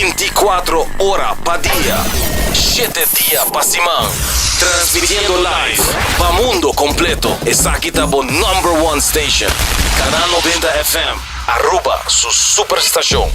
24 ora pa dia, shete dia pa siman. Transmitiendo live pa mundo completo. Esaki ta bo number one station. Canal 90 FM, Aruba su superstacion.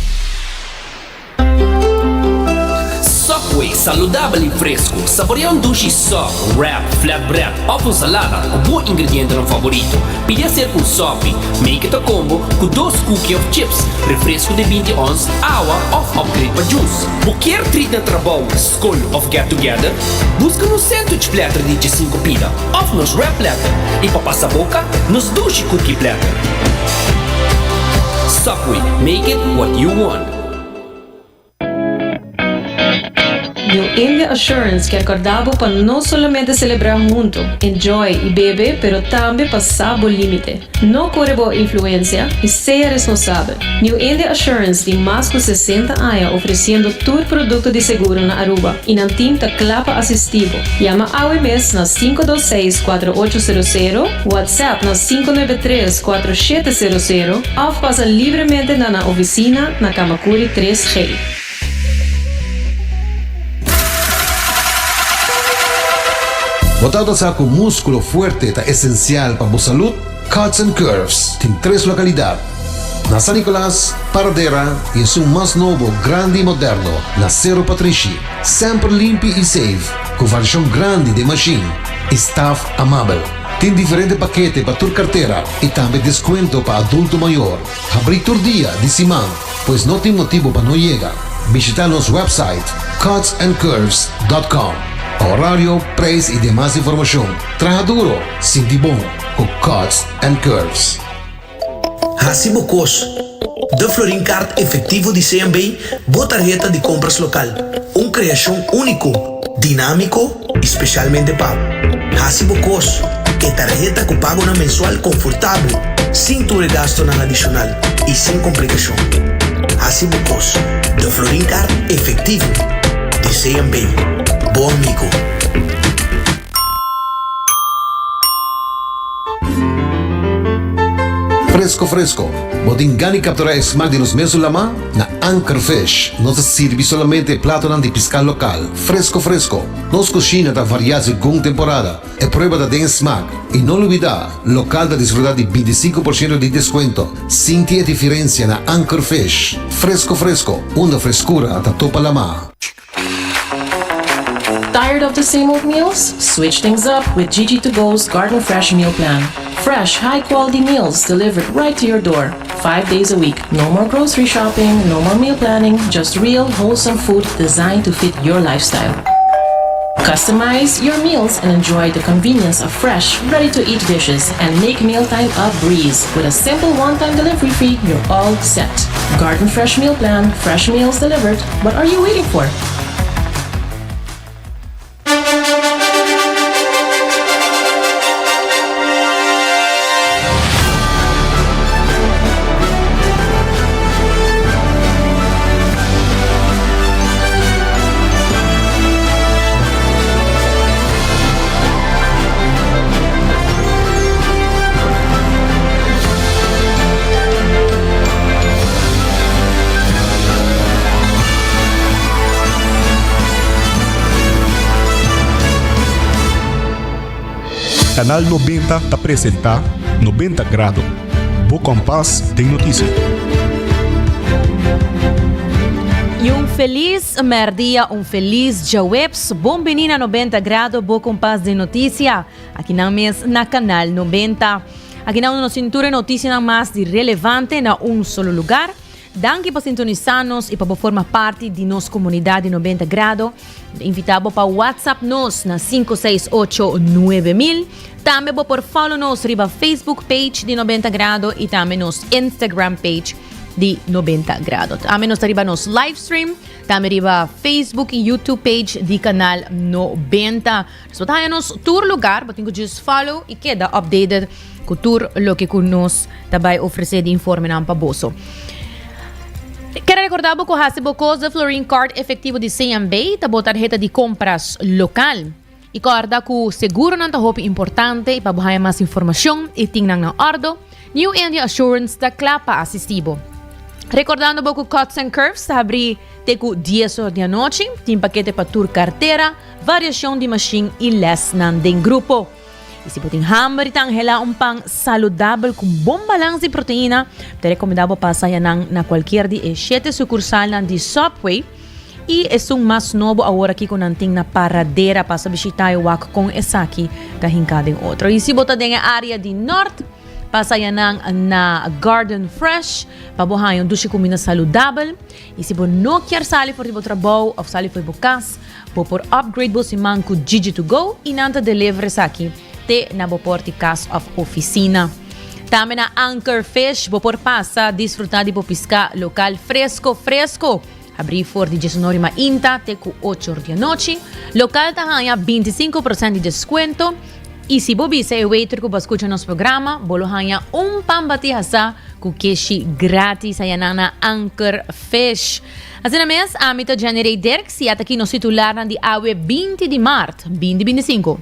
Subway, saludabel y fresco. Saborea un dushi sub, wrap, flatbread of un salada cu bo ingredientenan favorito. Pidi hacer cu un sopi. Make it a combo cu dos cookie of chips, refresco di binti ons, awa of upgrade pa juice. Bo kier treat na trabou, scol of get together? Busca nos sandwich platter di djesinku pida of nos wrap platter y pa pasa boca, nos dushi cookie platter. Subway, make it what you want. New India Assurance kier corda bo pa no solamente celebra hunto, enjoy y bebe pero tambe pa sa bo limite. No core bo influencia y sea responsabel. New India Assurance tin mas cu 60 aña ofreciendo tur producto di seguro na Aruba y nan team ta cla pa asisti bo. Yama awe mes na 526 4800, WhatsApp na 593 4700 of pasa libremente na nan oficina na Camacuri 3G. Bo tabata sa cu musculo fuerte ta esencial pa bo salud? Cuts and Curves tin tres localidad, na San Nicolas, Paradera y esun mas nobo, grandi y moderno, na Cerro Patrishi. Semper limpi y safe, cu variacion grandi den machine y staff amabel. Tin diferente pakete pa tur kartera i tambe deskuento pa adulto mayor. Habrí tur dia di siman, pues no tin motibu pa no yega. Bishitá nos website cutsandcurves dot com pa orario, prijs i demas informashon. Traha duro, sinti bon ku Cuts and Curves. Hasi bo kos. De Florin Card Efectivo di CMB, bo tarheta di compras local. Un creacion unico, dinamico y specialmente pa bo. Hasi bo kos. E tarheta cu pagonan mensual confortabel, sin tur e gastonan adicional y sin complicacion. Hasi bo kos. De Florin Card Efectivo di CMB. Bo amigo. Fresco fresco, bo tin gana di captura e smaak di nos mesun lama? Na Anchor Fish nos ta sirbi solamente e platonan di pisca local, fresco fresco. Nos cushina ta varia segun temporada, e prueba ta den e smaak. Y no lubida, local ta disfruta di binticinco por ciento di descuento. Sinti e diferencia na Anchor Fish. Fresco fresco, unda frescura ta topa lama. Tired of the same old meals? Switch things up with Gigi To Go's Garden Fresh Meal Plan. Fresh, high quality meals delivered right to your door, five days a week. No more grocery shopping, no more meal planning, just real, wholesome food designed to fit your lifestyle. Customize your meals and enjoy the convenience of fresh, ready to eat dishes and make mealtime a breeze. With a simple one time delivery fee, you're all set. Garden Fresh Meal Plan, fresh meals delivered. What are you waiting for? Canal 90 ta presenta 90 Grado, bo kompas den notisia. Y un feliz merdia, un feliz djaweps. Bon bini na 90 Grado, bo kompas den noticia. Aki nan mes na Canal 90. Aki nan nos tin tur e noticianan mas di relevante na un solo lugar. Danki pa sintonisa nos y pa bo forma parti di nos comunidad di 90 Grado. Invita bo pa WhatsApp nos na 568 9000. Tambe bo por follow nos riba Facebook page di 90 Grado y tambe nos Instagram page di 90 Grado. Tambe nos ta riba nos live stream, tambe riba Facebook y YouTube page di Canal 90. So ta haya nos tur lugar, bo tin ku just follow y keda updated ku tur loke ku nos ta bai ofrece di informenan pa boso. Kere recorda bo ku hasi bo kos de Florin Card efectivo di CMB ta bo tarheta di compras local. Y corda ku seguronan ta hopi importante y pa bo haya mas informacion y tin nan na ordo, New India Assurance ta kla pa asisti bo. Recordando bo cu Cuts and Curves ta habri te cu dies or di anochi. Tin pakete pa tur cartera, variacion di machine y lesnan den grupo. Y si bo tin hamber y ta anhela un pan saludabel cu un bon balans di proteina, ta recomenda bo pasa yanan na cualkier di e shete sucursalnan di Subway y esun mas nobo awor aki cu nan tin na Paradera. Pasa bishita y wak con esaki ta hinca den otro. Y si bo ta den e area di Nort, pasa yanan na Garden Fresh pa bo haña un dushi cuminda saludabel. Y si bo no kier sali for di bo trabou of sali for di bo cas, bo por upgrade bo siman cu Gigi to go y nan ta deliver esaki te na bo por di cas of oficina. Tambe na Anchor Fish bo por pasa disfruta di bo pisca local fresco fresco. Habri for di diesunor di mainta te cu ocho or di anochi. Local ta haña 25% di descuento y si bo bisa e waiter cu bo a scucha nos programa, bo lo haña un pan bati hasa cu keshi gratis ayanan na Anchor Fish. Asina mes, ami ta Jenny Ray Dirks y ataki nos titularnan di awe 20 di maart, 2025.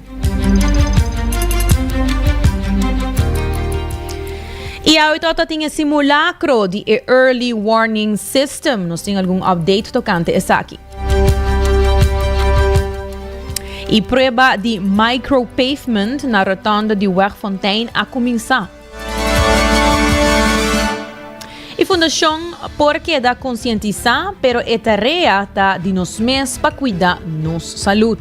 Y awe tota tin e simulacro di e Early Warning System. Nos tin algun update tocante esaki. Y prueba di micropavement na rotonde di Wegfontein a cuminsa. E fundashon por keda konsientisá, pero e tarea ta di nos mes pa kuida nos salud.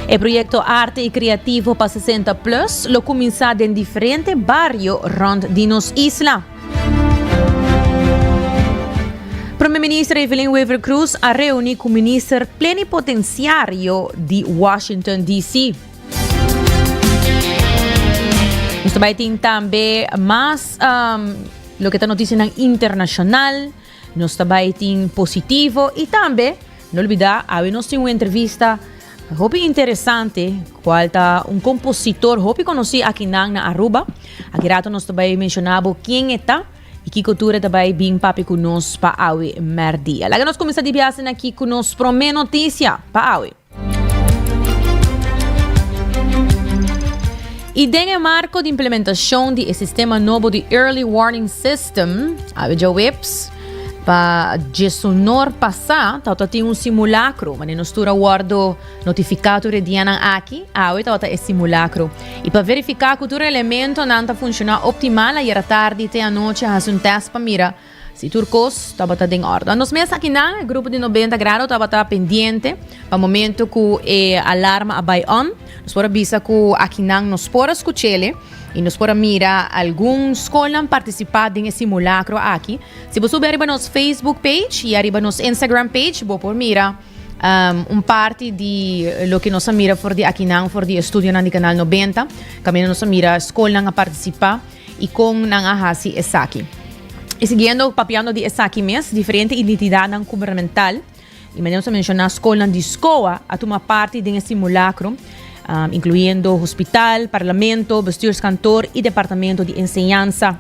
E proyekto Arte i Kreativo pa 60 Plus lo kuminsá den diferente bario rònt di nos isla. Prome Minister Evelyn Wever-Croes a reuní ku Minister Plenipotenciario di Washington DC. Nos ta bai tin tambe mas um, loke ta noticianan internacional. Nos ta bai tin positivo y tambe, no olbida, awe nos tin un entrevista hopi interesante, cual ta un compositor hopi conoci aki nan na Aruba. Aki rato nos ta bai menciona bo quién e ta y kico tur e ta bai bin papi cu nos pa awe merdia. Laga nos cuminsa di biasen aki cu nos prome noticia pa awe. Y den e marco di implementacion di e sistema nobo di Early Warning System, awe djaweps, pa djesunor pasa tabata tin un simulacro. Wanneer nos tur a wordo notifica tur e dianan aki, awe tabata e simulacro. Y pa verifica cu tur elementonan ta funciona optimal, ayera tardi te anochi a haci un test pa mira Si tur kos tabata den òrdu. Nos mes akinan, e grupo di 90 grado tabata pendiente pa momento ku e alarma a bai on. Nos por a bisa ku akinan nos por a skuch'ele i nos por a mira algun skolnan partisipá den e simulakro aki. Si bo subi ariba nos Facebook page i ariba nos Instagram page bo por mira un parti di loke nos a mira for di akinan, for di e studionan di Kanal 90. Kaminda nos a mira skolnan a partisipá. I kon nan a hasi esaki? I siguiendo papiando di esaki mes, diferente identidatnan gubernamental, i manera nos a menshoná skolnan di SCOA a tuma parti den e simulakro, inkluyendo hospital, parlamento, bestuurskantoor i departamento di enseñansa.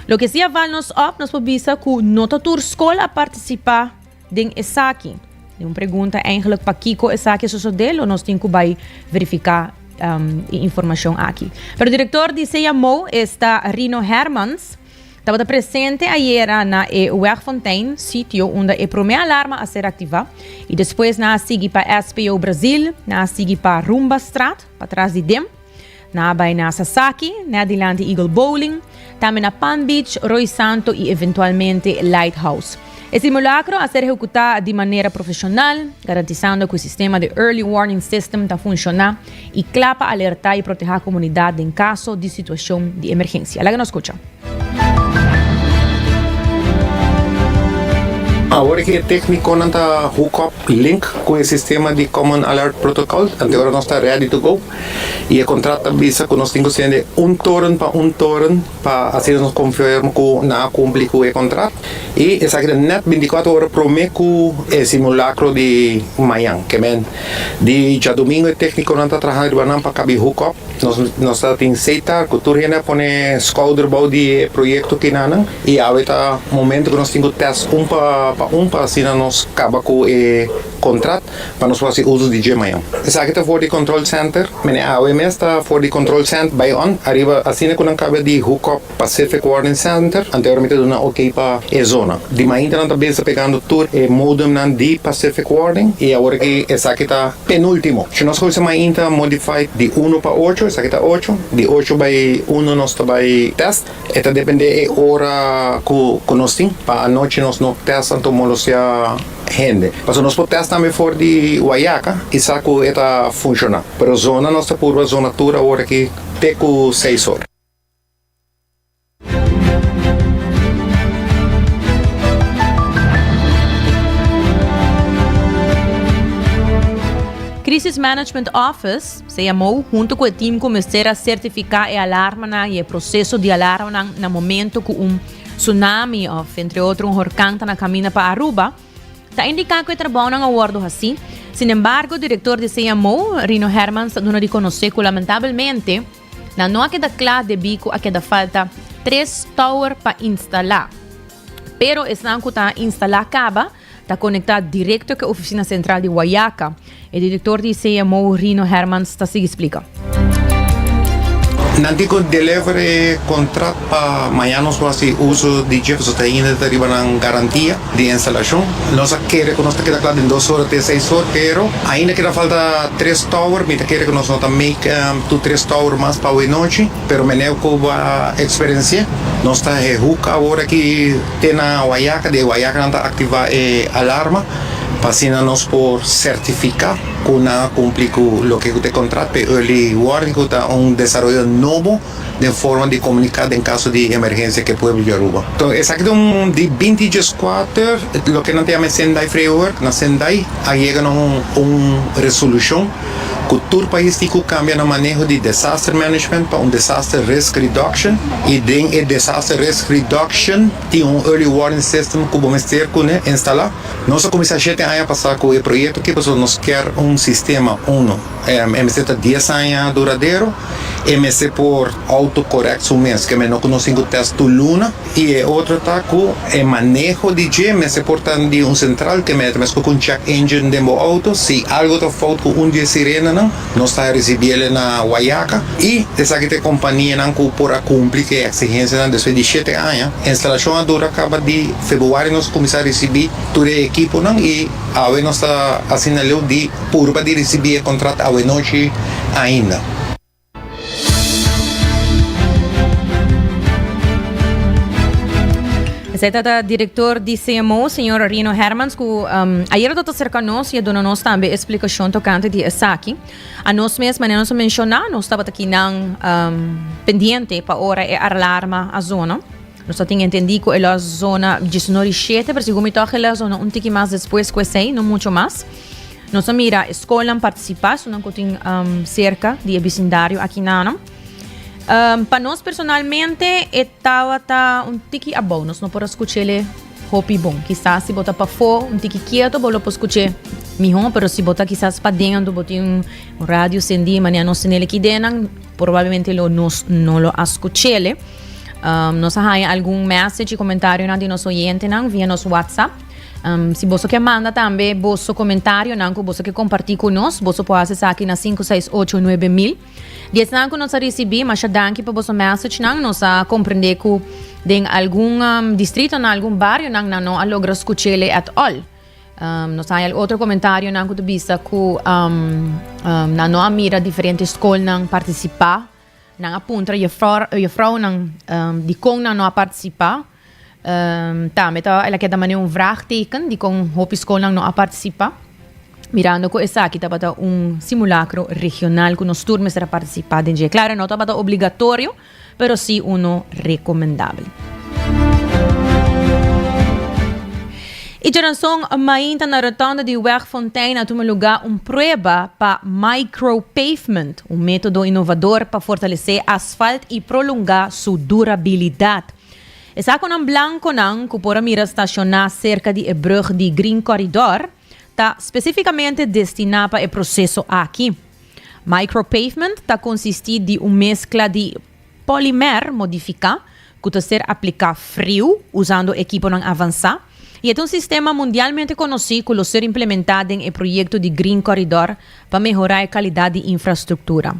Loke si a val nos op, nos por bisa ku no ta tur skol a partisipá Den esaki, den un pregunta eigenlijk pakiko esaki a sosodé, lo nos tin ku bai verifiká e informashon aki. Pero direktor di CMO, esta Rino Hermans, tabata presente ayera na e Wegfontein, sitio unda e promé alarma a ser aktivá, i despues nan a sigui pa SPO Brazil, nan a sigui pa Rumbastraat, patras di dem. Nan a bai na Sasaki, net dilanti Eagle Bowling, tambe na Palm Beach, Rooi Santo y eventualmente Lighthouse. E simulacro a ser ehecuta di manera profesional, garantisando cu e sistema di Early Warning System ta funciona y cla pa alerta y proteha comunidad den caso di situacion di emergencia. Laga nos scucha. Awor ki e téknikonan ta hook up, link, ku e sistema di Common Alert Protocol, anto ora nos ta ready to go. I e kontrat ta bisa ku nos tin ku sende un toren pa un toren pa asina nos konfirma ku nan a kumpli ku e kontrat. I esaki ta nèt bintikuater ora promé ku e simulakro di mañan. Ke men di djadumingu e téknikonan ta traha riba nan pa kabi hook up. Nos nos ta tin seta ku tur hende a pone skouder bou di e proyekto kinanan i awe ta momento ku nos tin ku tèst un pa pa un pa asina nos kaba ku e kontrat pa nos por hasi uso di dje mañan. Esaki ta for di control center, mene awe mes ta for di control center bai on ariba asina ku nan kaba di hook up Pacific Warning Center, anteriormente ta duna ok pa e zona. Di mainta nan ta bisa pegando tur e modemnan di Pacific Warning y awor aki esaki ta penultimo. Si nos gosa mainta modified di uno pa ocho, esaki ta ocho, di ocho bay uno nos ta bay test. E ta depende e ora cu cu nos tin. Pa anochi nos no test anto molostia hende. Pasobra nos por test tambe for di Wayaca y sa cu e ta funciona. Pero zona nos ta purba zona tur awor aki te cu seis or. Crisis Management Office, CMO, hunto cu e team cu mester a certifica e alarmanan y e proceso di alarmanan na momento cu un tsunami of entre otro un horcan ta na camina pa Aruba, Ta indiká ku e trabounan a wòrdu hasí. Sinembargo, direktor di CMO, Rino Hermans, ta duna di konosé ku lamentabelmente nan no a keda kla debí ku a keda falta tres tower pa instalá. Pero esnan ku ta instalá kaba ta konektá direkto ku e ofisina sentral di Wayaca. E direktor di CMO, Rino Hermans, ta sigui splika. Nan tin ku deliver e kontrat pa mañana nos por hasi uso di dje pasobra ta ainda ta riba nan garantia di instalashon. Nos a kere ku nos ta keda kla den dos ora te seis or pero ainda keda falta tres tower. Mi ta kere ku nos no ta make tur tres tower mas pa awenochi pero meneu ku bo a eksperensi'é nos ta he hook awor aki te na Wayaca di e Wayaca nan ta aktivá e alarma pa asina nos por sertifiká. Ku nan a kumpli ku loke ku ta e kontrat pa e early warning ku ta un desaroyo nobo den forma di komuniká den kaso di emergensia ku e pueblo di Aruba. Enton esaki ta un di binti dieskuater loke nan ta yama e Sendai Framework. Na Sendai a yega na un resolushon ku tur pais tin ku kambia nan maneho di disaster management pa un disaster risk reduction i den e disaster risk reduction tin un early warning system ku bo mester kuné instalá. Nos a kuminsá shete aña pasá ku e proyekto aki pasobra nos kier un sistema uno. E mester ta dies aña duradero, e mester por autocorrect su mes, ke men no ku nos tin ku test tur luna. I e otro ta ku e maneho di dje mester por ta di un sentral, ke men ta meskos ku un check engine den bo outo, si algo ta fout ku un di e sirenanan, nos ta risibiel na Wayaca. I esaki ta e kompanianan ku por a kumpli ku e eksigensianan despues di shete aña. Instalashon a dura kaba di. Februari nos kuminsá risibí tur e ekiponan i awe nos ta asina leu di purba di risibí e kontrat awe nochi ainda. Esei ta ta direktor di CMO, señor Rino Hermans, ku ayera ta ta serka nos i a duna nos tambe e splikashon tokante di esaki. Anos mes, manera nos a menshoná, nos tabata kinan pendiente pa ora e alarma a zona. Nos ta tin entendí ku e lo a zona diesnor i shete, pero segun mi tòg e lo a zona un tiki mas despues ku esei, no mucho mas. Nos a mira e skolnan partisipá, esunnan ku tin serka di e bisindario aki na nan. Pa nos personalmente e tabata un tiki abou, nos no por a skuch'é hopi bon. Kisas si bo ta pafó un tiki kieto bo lo por skuch'é mihó, pero si bo ta kisas paden anto bo tin un radio sendí manera nos tenel aki den nan, probablemente lo nos no lo a skuch'é. Nos a haña algun message y comentarionan di nos oyentenan via nos WhatsApp. Si boso ke manda tambe boso comentarionan ku boso ke kompartí ku nos, boso por hasi esaki na sinku seis ocho nuebe mil. Di esnan ku nos a risibí, masha danki pa boso messagenan. Nos a komprendé ku den algun distritonan, algun barionan nan no a logra skuch'é at all. Nos a haña otro comentarionan ku ta bisa ku nan no a mira diferente skolnan partisipá. Nan a puntra juffrouwnan dikon nan no a partisipá. Tambe ta el a keda manera un vraagteken dikon hopi skolnan no a partisipá. Mirando ku esaki tabata un simulakro regional ku nos tur mester a partisipá den dje. Klaro no tabata obligatorio. pero sí uno recomendabel. Y djaranson mainta na rotonda di Weg Fontein a tuma luga un prueba pa micropavement, un metodo innovador pa fortalece asfalt y prolonga su durabilidad. E saconan blanconan cu por a mira staciona cerca di e brug di Green Corridor ta specificamente destina pa e proceso aki. Micropavement ta consisti di un mezcla di polymer modifica cu ta ser aplica friu usando ekiponan avansa y e ta un sistema mundialmente conoci cu lo ser implementa den e proyecto di Green Corridor pa mehora e calidad di infrastructura.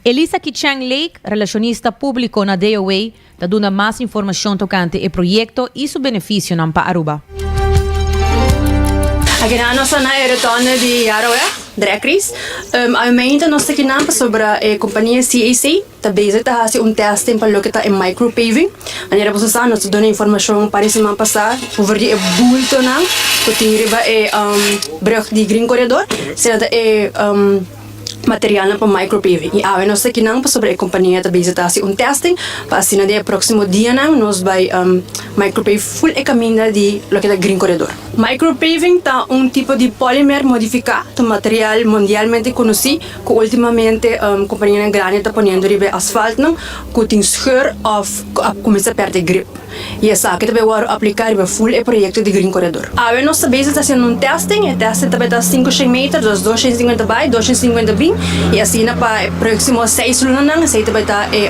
Elisa Kicheng Lake, relacionista publico na DOA, ta duna mas informacion tocante e proyecto y su beneficionan pa Aruba. Akinan nos ta na e rotonde di Yarroweg, Drekries. Aumenta nos ta kinan pasobra e compania CAC ta bezig ta haci un testing pa loke ta e micropaving. Manera boso sa nos ta duna informacion un par di siman pasa over di e bultonan cu tin riba e brug di Green Corredor. Esei ta e materialnan pa micropaving y awe nos ta kinan pasobra e compania ta bezig ta haci un testing pa asina den e proximo dianan nos bay micropave full e caminda di loke ta Green Corredor. Micropaving ta un tipo di polymer modifica, ta un material mundialmente conoci cu ultimamente companianan grandi ta poniendo riba e asfaltnan cu tin scheur of cu a cuminsa perde grip. Y esaki ta bay worde aplica riba full e proyecto di Green Corredor. Awe nos ta bezig ta haciendo un testing, e testing ta bay ta sinku shen meter, dus dos shen sinkuenta bay, dos shen sinkuenta bin, y asina pa e proximo seis lunanan esey ta bay ta e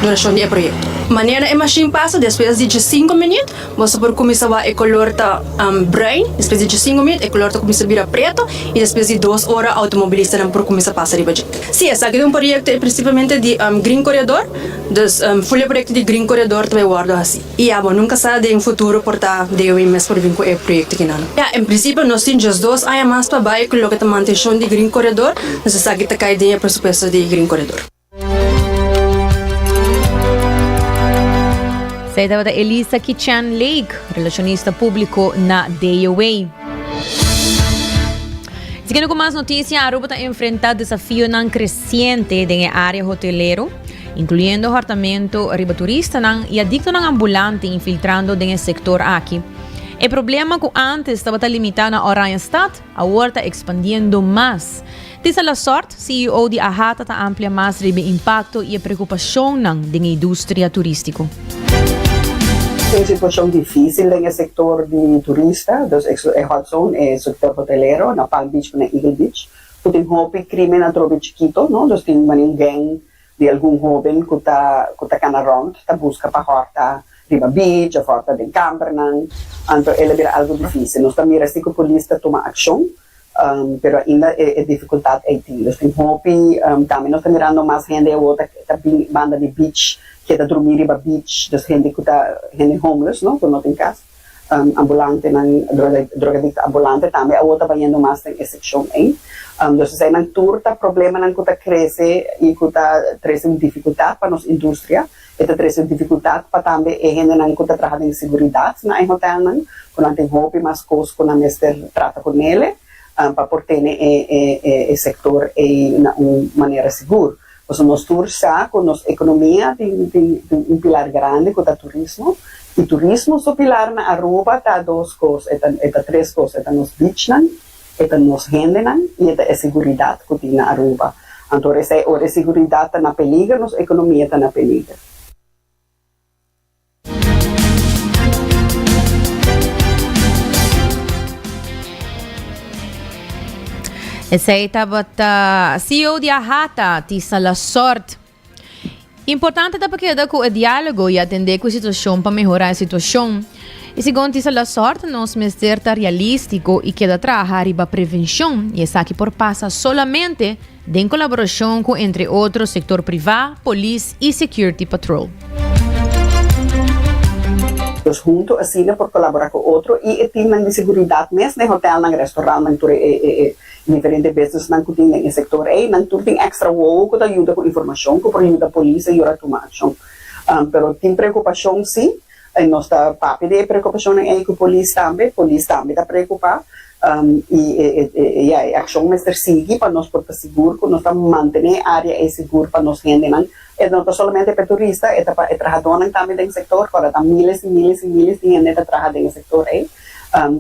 duracion di e proyecto. Manera e machine pasa despues di diescinco minuut, boso por cuminsa wak e color ta bruin, despues di diescinco minuut e color ta cuminsa bira preto y despues di dos ora automobilistanan por cuminsa pasa riba dje. Si, esaki ta un proyecto e principalmente di Green Corredor. Dus full e proyecto di Green Corredor ta bay wordo haci. Y ya bo nunca sa den futuro por ta DOW mes por bin cu e proyecto kinan. Ya, en principio nos tin just dos aña mas pa bay cu loke ta mantencion di Green Corredor, dus esaki ta cay den e presupuesto di Green Corredor. Esei tabata Elisa Kichan Lake, relacionista publico na DOW. Siguiendo cu mas noticia, Aruba ta enfrenta desafionan creciente den e area hotelero, incluyendo hortamento riba turistanan y adictonan ambulante infiltrando den e sector aki. E problema cu antes tabata limita na Oranjestad, awor ta expandiendo mas. Tisa Lasort, CEO di AHATA ta amplia mas riba e impacto y e preocupacionnan den e industria turistico. Un situacion dificil den e sector di turista, dus e hot zone, e sector hotelero na Palm Beach cu na Eagle Beach, cu tin hopi crimen atrobe chikito, no, dus tin mane un gang di algun hoben cu ta cu ta cana rond ta busca pa horta riba beach of horta den cambernan, anto el a bira algo dificil. Nos ta mira si cu polis ta tuma accion, Pero ainda e dificultad ey tin. Dus tin hopi, tambe nos ta mirando mas hende awor ta ta bin banda di beach, keda drumi riba beach, dus hende cu ta hende homeless no, cu no tin cas, ambulantenan, drogadicto ambulante tambe awor ta bayendo mas den e seccion ey. Dus eseynan tur ta problemanan cu ta crece y cu ta trece un dificultad pa nos industria. E ta trece dificultad pa tambe e hendenan cu ta traha den seguridad na e hotelnan, cu nan tin hopi mas cos cu nan mester trata cu nele pa por tene e sector ey na un manera sigur. Pasobra nos tur sa cu nos economia tin un pilar grandi cu ta turismo, y turismo su pilar na Aruba ta dos cos, e ta tres cos, e ta nos beachnan, E ta nos hendenan y e ta e seguridad cu tin na Aruba. Anto ora esey, ora e seguridad ta na peliger, nos economia ta na peliger. Esey tabata CEO di AHATA, Tisa Lasort. Importante ta pa keda ku e diálogo i atendé ku e situashon pa mehorá e situashon. I segun Tisa Lasort, nos mester ta realístiko i keda traha riba prevenshon i esaki por pasa solamente den kolaborashon ku entre otro sektor privá, polis i Security Patrol. Nos hunto asina por kolaborá ku otro i e timnan di seguridat mes den hotelnan, restaurantnan, tur e Diferente businessnan ku tin den e sektor ei, nan tur tin èkstra wowo ku ta yuda ku informashon ku por yuda polis a yora tuma akshon. Pero tin preokupashon sí, i nos ta papia di e preokupashonnan ei ku polis tambe, polis tambe ta preokupá i e ya e akshon mester sigui pa nos por ta sigur ku nos ta mantené e área ei sigur pa nos hendenan. E no ta solamente pa e turista, e ta pa e trahadónan tambe den sektor, kòrda ta miles i miles i miles di hende ta traha den e sektor ei.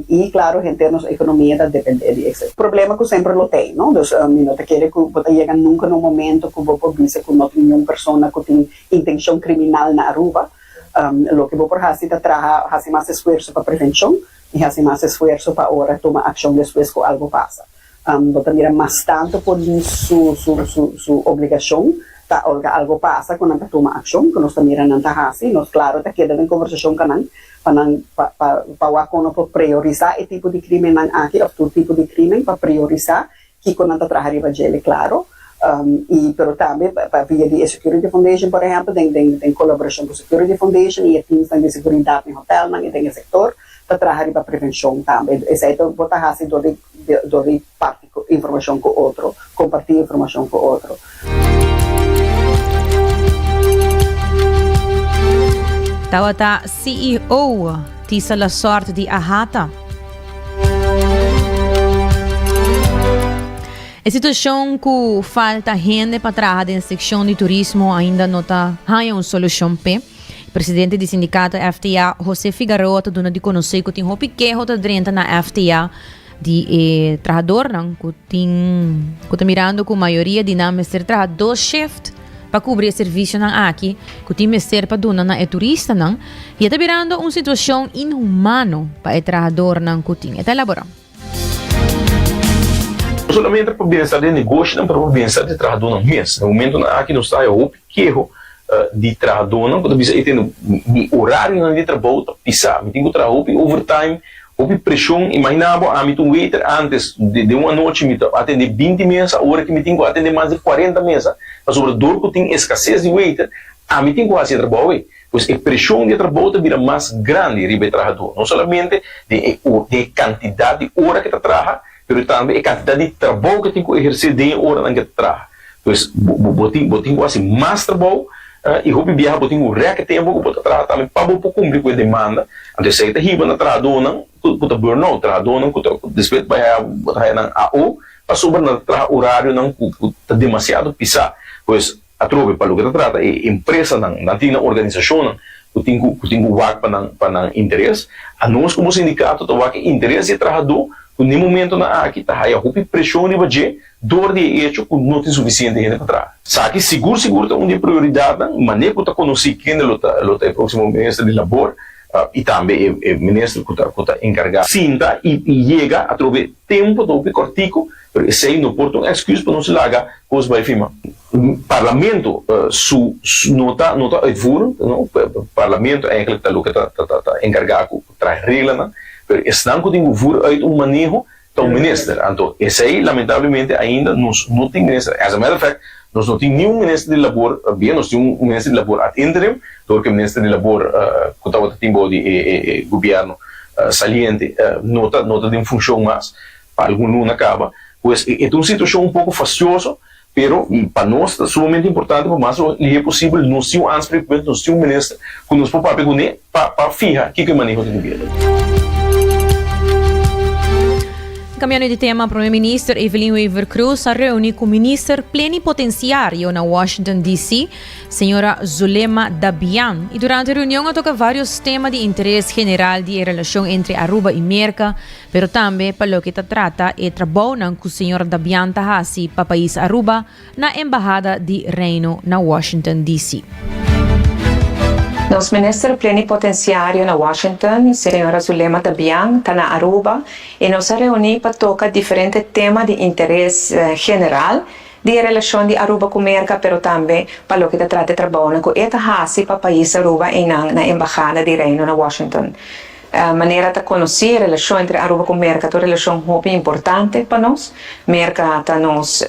I klaro henter nos ekonomia ta dependé di esei. Problema ku semper lo tei, no? Dus mi no ta kere ku bo ta yega nunka na un momento ku bo por bisa ku no tin niun persona ku tin intenshon kriminal na Aruba. Loke bo por hasi ta traha, hasi mas esfuerso pa prevenshon i hasi mas esfuerso pa ora tuma akshon despues ku algu pasa. Bo ta mira mas tantu polis su su su su obligashon ta ora algo pasa ku nan ta tuma akshon ku nos ta mira nan ta hasi. Nos klaro ta keda den konversashon ku nan pa nan pa pa pa wak kon no por priorisá e tipo di krimennan aki òf tur tipo di krimen pa priorisá kiko nan ta traha riba djele klaro. I pero tambe pa via di e Security Foundation por ehèmpel den den den kolaborashon ku Security Foundation i e teamsnan di seguridat den hotelnan i den e sektor ta traha riba prevenshon tambe. Esei ta bo ta hasi dor di dor di parti informashon ku otro, kompartí informashon ku otro. Tabata CEO Tisa Lasort di AHATA. E situashon ku falta hende pa traha den sekshon di turismo ainda no ta haña un solushon p'e. Presidente di sindikato FTA, Jose Figaroa ta duna di konosé ku tin hopi keho ta drenta na FTA di e trahadornan ku tin ku ta mirando ku mayoria di nan mester traha dos shift pa kubri e servisionan aki ku tin mester pa duna na e turistanan i e ta birando un situashon inhumano pa e trahadornan ku tin. E ta elaborá. No solamente pa bienestar di e negoshinan pero pa bienestar di e trahadónan mes. Na momentunan aki nos ta haya hopi keho di trahadónan ku ta bisa ey tende mi orarionan di trabou ta pisá, mi tin ku traha hopi overtime, hopi preshon. Imaginá bo ami ta un waiter antes den un anochi mi ta atendé binti mesa, awor aki mi tin ku atendé mas di kuarenta mesa pasobra dor ku tin eskases di waiter ami tin ku hasi e trabou ey. Pues e preshon di e trabou ta bira mas grandi riba e trahadó, no solamente den e den e kantidat di ora ku e ta traha, pero tambe e kantidat di trabou ku e tin ku ehersé den e oranan ku e ta traha. Pues bo bo bo tin bo tin ku hasi mas trabou i hopi biaha bo tin ku rèk e tempu ku bo ta traha tambe pa bo por kumpli ku e demanda. Anto esei ta hiba na trahadónan ku ku ta burnout, trahadónan ku ta despues bai haya bo ta haya nan AO pasobra nan ta traha orarionan ku ku ta demasiado pisá. Pues Atrobe, pa loke ta trata e empresanan, nan tin nan organisashonnan ku tin ku ku tin ku wak pa nan pa nan interes. Anos komo sindikato ta wak e interes di e trahadó ku n'e momentonan aki ta haya hopi preshon riba dje dor di e echo ku no tin sufisiente hende pa traha. Esaki sigur sigur ta un di e prioridatnan, manera ku ta konosí kende lo ta lo ta e próksimo minister di labor i tambe e e minister ku ta ku ta enkargá. Sinta i i yega atrobe tempu ta hopi kòrtiku Pero esei no por ta un excuse pa nos laga cos bay firma. Parlamento su no ta no ta uitvoerend, no, parlamento eigenlijk ta loke ta ta ta encarga cu traha reglanan, pero esnan cu tin cu voer uit un maneho ta un minister. Anto esei lamentablemente ainda nos no tin minister. As a matter of fact nos no tin ni un minister di labor bien, nos tin un minister di labor ad interim, dor cu e minister di labor cu tabata tin bao di e e gobierno saliente no ta no ta den funcion mas. Pa algun luna kaba. Pues e ta un situashon un poko fastioso, pero pa nos ta sumamente importante pa mas lihé posibel nos tin un aanspreekpunt, nos tin un minister ku nos por papia kuné pa pa fiha kiko e maneho di gobierno. Cambiando di tema, Prome Minister Evelyn Wever-Croes a reuni cu Minister Plenipotenciario na Washington DC, Señora Zulema Dabian. Y durante e reunion a toca varios tema di interes general di e relacion entre Aruba y Merca, Pero tambe pa loke ta trata e trabounan ku señor Dabian ta hasi pa pais Aruba na Embahada di Reino na Washington DC. Nos Minister Plenipotenciario na Washington, señora Zulema Dabian, ta na Aruba y nos a reuni pa toca diferente tema di interes general di e relacion di Aruba cu Merca, pero tambe pa loke ta trata e trabounan cu e ta haci pa pais Aruba eynan na Embahada di Reino na Washington. Manera ta konosí, e relashon entre Aruba ku Merka ta un relashon hopi importante pa nos. Merka ta nos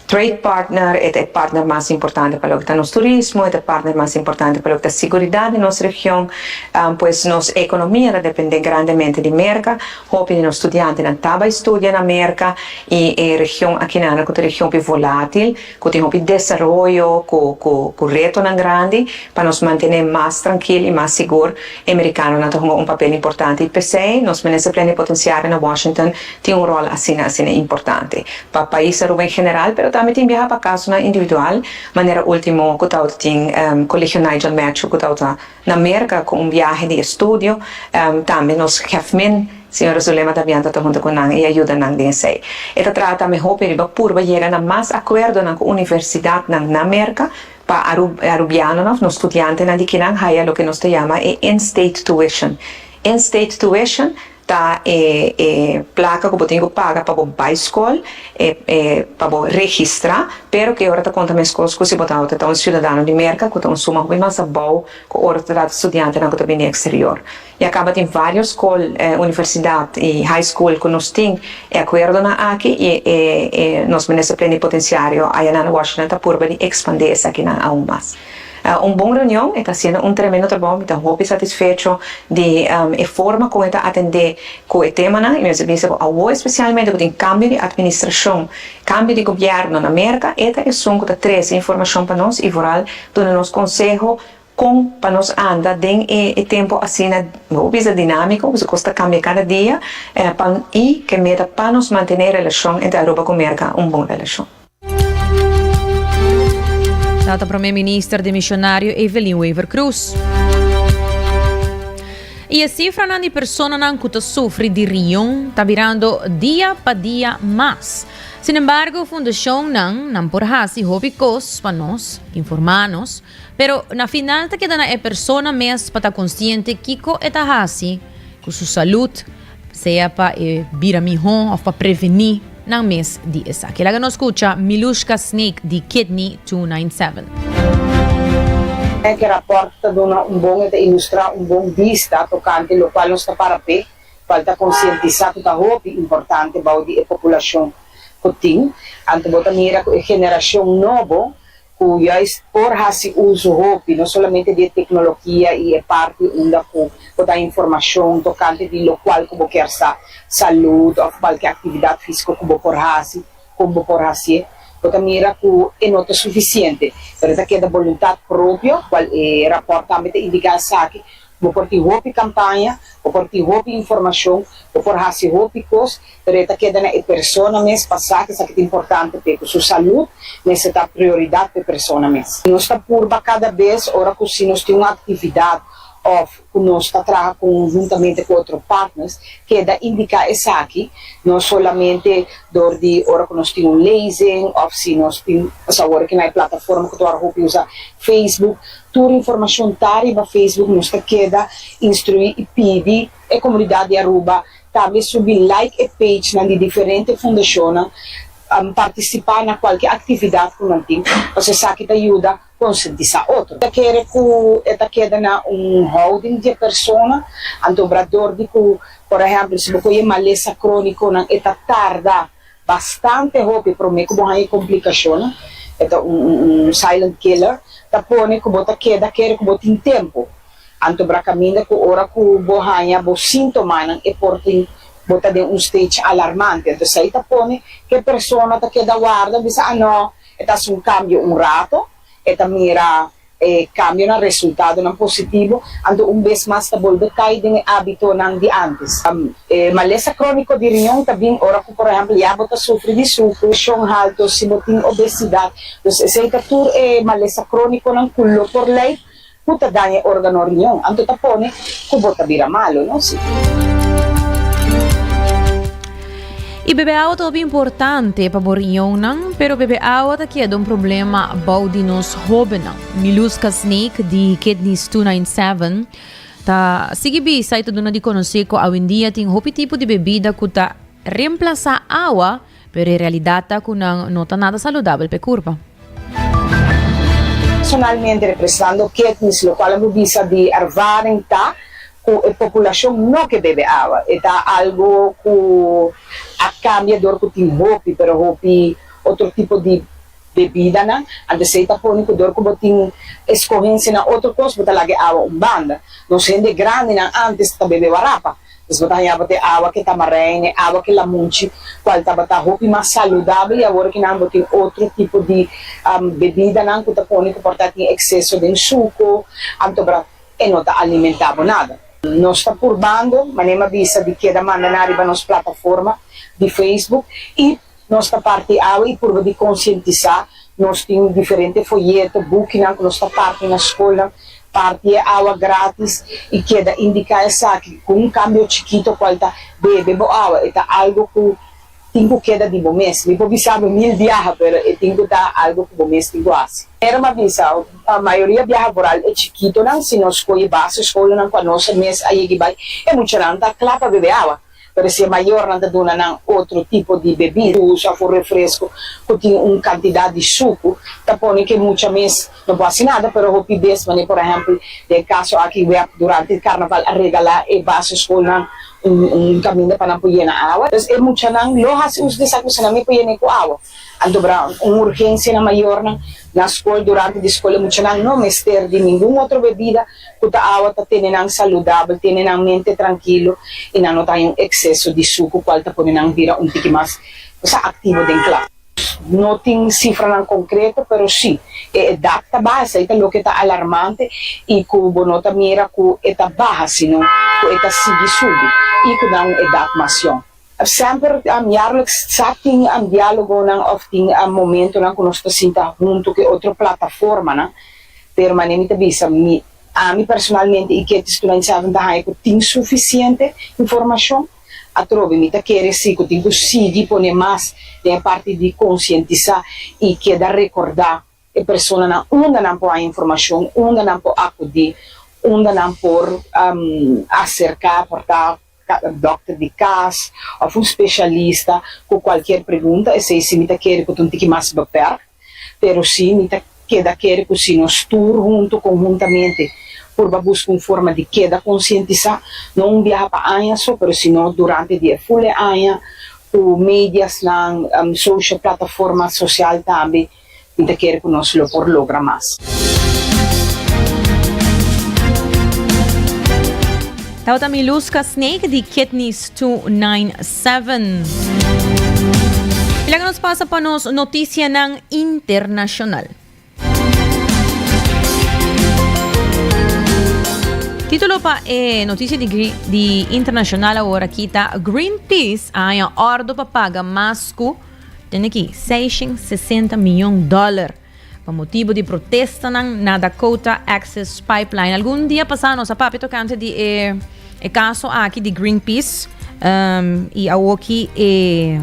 trade partner, e ta e partner mas importante pa loke ta nos turismo, e ta e partner mas importante pa loke ta siguridat di nos region. Pues nos ekonomia ta dependé grandemente di Merka. Hopi di nos studiantenan ta bai studia na Merka i e region akinan ku ta region hopi volátil. Ku tin hopi desaroyo, ku ku ku retonan grandi pa nos mantené mas trankil i mas sigur, e merikanonan ta hunga un papel importante i p'esei nos Minister Plenipotenciario na Washington tin un ròl asina asina importante pa pais Aruba en general, pero tambe tin biaha pa kasonan individual, manera último ku tabata tin Colegio Nigel Matthew ku tabata na Merka ku un biahe di estudio, tambe nos Hefmin. Señora Zulema Damian ta ta hunta cu nan y a yuda nan den esey. E ta traha tambe hopi riba purba yega na mas acuerdonan cu universidadnan na Merca pa Arubianonan of nos studiantenan di kinan haya loke nos ta yama e in-state tuition. In-state tuition. ta e e plaka ku bo tin ku paga pa bo bai skol, e e pa bo registrá, pero ku e ora ta konta meskos ku si bo tabata ta un siudadano di Merka, ku ta un suma hopi mas abou ku ora ta trata studiantenan ku ta bini eksterior. Ya kaba tin vários skol, universidat i high school ku nos tin e akuerdonan aki i e e nos minister plenipotensiario ayanan na Washington ta purba di ekspandé esakinan aun mas. Un bon reunion, e ta haciendo un tremendo trabou, mi ta hopi satisfecho di e forma con e ta atende cu e temanan y mi mester bisa cu awo especialmente cu tin cambio di administracion, cambio di gobierno na Merca, e ta esun cu ta trece informacion pa nos y vooral duna nos conseho con pa nos anda den e tempo asina, mi por bisa dinamico, pasobra cos ta cambia cada dia, pa y ke meta pa nos mantene e relacion entre Aruba cu Merca un bon relacion. Tata Prome Minister demisionario Evelyn Wever-Croes. Y e cifranan di personanan cu ta sufri di riñon ta birando dia pa dia mas. Sin embargo, fundacionnan nan por haci hopi cos pa nos, informa nos, pero na final ta keda na e persona mes pa ta consciente kico e ta haci cu su salud, Sea pa e bira mihó òf pa prevení nan mes di esaki. Laga nos skucha Milushka Snake di Kidney 297. E rapòrt ta duna un bon e ta ilustrá un bon bista tokante lokual nos ta para p'e, kual ta konsientisá ku ta hopi importante bou di e populashon ku tin. Anto bo ta mira ku e generashon nobo ku juist por hasi uso hopi no solamente di e teknologia i e parti unda ku bo ta informashon tokante di lokual ku bo kier sa, salud òf kualke aktividat físiko ku bo por hasi, kon bo por hasié, bo ta mira ku e no ta sufisiente, pero ta keda boluntat propio, kual e rapòrt tambe ta indiká esaki, Bo por tin hopi kampaña, bo por tin hopi informashon, bo por hasi hopi kos, pero e ta keda na e persona mes pa sa ku esaki ta importante p'e, ku su salud mester ta prioridat p'e persona mes. Nos ta purba kada bes ora ku si nos tin un aktividat òf ku nos ta traha konhuntamente ku otro partners, keda indiká esaki, no solamente dor di ora ku nos tin un lezing òf si nos tin, pasobra awor aki na e plataforma ku ta wòrdu hopi usa, Facebook, Tur informacion ta riba Facebook, nos ta keda instrui y pidi e comunidad di Aruba tambe subi like e pagenan di diferente fundacionnan, participa na cualke actividad cu nan tin, pasobra esaki ta yuda concientisa otro. Ta kere cu e ta keda na un houding di e persona, anto obra dor di cu, por ehempel, si bo coge malesa croniconan e ta tarda. Bastante hopi prome ku bo haña e komplikashonnan, e ta un silent killer, ta pone ku bo ta keda kere ku bo tin tempu. Anto bra kaminda ku ora ku bo haña bo síntomanan e por tin bo ta den un stage alarmante. Anto esei ta pone ku e persona ta keda warda bisa a no, e ta hasi un kambio un rato, e ta mira E kambionan resultadonan positivo, anto un bes mas ta bolbe kai den e ábitonan di ántes. E malesa króniko di riñon ta bin ora ku, por ehèmpel, ya bo ta sufri di suku, preshon haltu, si bo tin obesidat. Dus esei ta tur e malesa krónikonan ku lo por lei ku ta daña e órgano riñon, anto ta pone ku bo ta bira malu, no? Si. I bebe awa ta hopi importante pa bo riñonnan, pero bebe awa ta keda un problema bou di nos hóbennan. Miluska Snake di Kidneys 297 ta sigui bisa i ta duna di konosé ku awendia tin hopi tipo di bebida ku ta remplasá awa, pero e realidat ta ku nan no ta nada saludabel pa e kurpa. Personalmente representando Kidneys lokual a bo bisa di ervaring ta ku e populashon no ke bebe awa. E ta algu ku a kambia dor ku tin hopi, pero hopi otro tipo di bebidanan. Anto esei ta pone ku dor ku bo tin eskohensia na otro kos, bo ta laga e awa un banda. Nos hende grandinan ántes ta bebe warapa. Pues bo ta haña bo te awa ke tamarijn, e awa ke lamunchi, kual tabata hopi mas saludabel i awor kinan bo tin otro tipo di bebidanan ku ta pone ku por ta tin ekseso den suko. Anto bra. E no ta alimentá bo nada. Nos ta purbando, manera mi a bisa, di keda manda nan riba nos plataforma di Facebook i nos ta parti awe i purba di konsientisá. Nos tin diferente foyeto, bukinan ku nos ta parti na skolnan, parti e awa grátis i keda indiká esaki ku un kambio chikito kual ta bebe bo awa. E ta algu ku. Tin ku keda di bo mes. Mi por bisa bo mil biaha, pero e tin ku ta algu ku bo mes tin ku hasi. Pero m'a bisa, mayoria biaha vooral e chikitonan, si nos kohe basisschoolnan ku anos mes a yegi bai, e muchanan ta kla pa bebe awa. Pero si e mayornan ta duna nan otro tipo di bebida, juice of un refresco ku tin un kantidat di suku, ta pone ku e mucha mes no por hasi nada. Pero hopi bes, manera por ehèmpel den e kaso aki web durante karnaval a regalá e basisschoolnan un kaminda pa nan por yena awa. Pues e muchanan lo hasi uso di esaki pasobra nan mi por yen'é ku awa. Anto bra un urgensia na mayornan na skol durante di skol e muchanan no mester di ningun otro bebida ku ta awa ta tene nan saludabel, tene nan mente trankilo i nan no ta haña un ekseso di suku kual ta pone nan bira un tiki mas aktivo den klas. No tin sifranan konkreto, pero sí, e edat ta baha, esei ta loke ta alarmante i ku bo no ta mira ku e ta baha, sino ku e ta sigui subi i ku na un edat mas yòn. Semper jaarlijks sa tin diálogonan òf tin momentonan ku nos ta sinta huntu ku e otro plataformanan, pero manera mi ta bisa, mi ami personalmente i Ketty 297 ta haña ku tin sufisiente informashon. Atrobe mi ta kere si ku tin ku sigui pone mas den e parti di konsientisá i keda rekordá e personanan unda nan por haña informashon, unda nan por akudí, unda nan por aserká, por ta dòkter di kas òf un spesialista ku kualkier pregunta. Esei si mi ta kere ku ta un tiki mas beperk. Pero sí mi ta keda kere ku si nos tur huntu konhuntamente purba buska un forma di keda konsientisá, no un biaha pa aña so, pero sino durante di e ful e aña, ku mediasnan, social plataforma sosial tambe, mi ta kere ku nos lo por logra mas. Tabata Miluska Snake di Kidneys 297. Y laga nos pasa pa nos noticianan internacional. Título pa e noticia di, di internacional awor aki ta Greenpeace a haña ordo pa paga mas ku, tende aki, 660 miljoen dollar. Pa motibu di protestanan na Dakota Access Pipeline. Algun dia pasá nos a papia tokante di e e kaso aki di Greenpeace um, i awoki e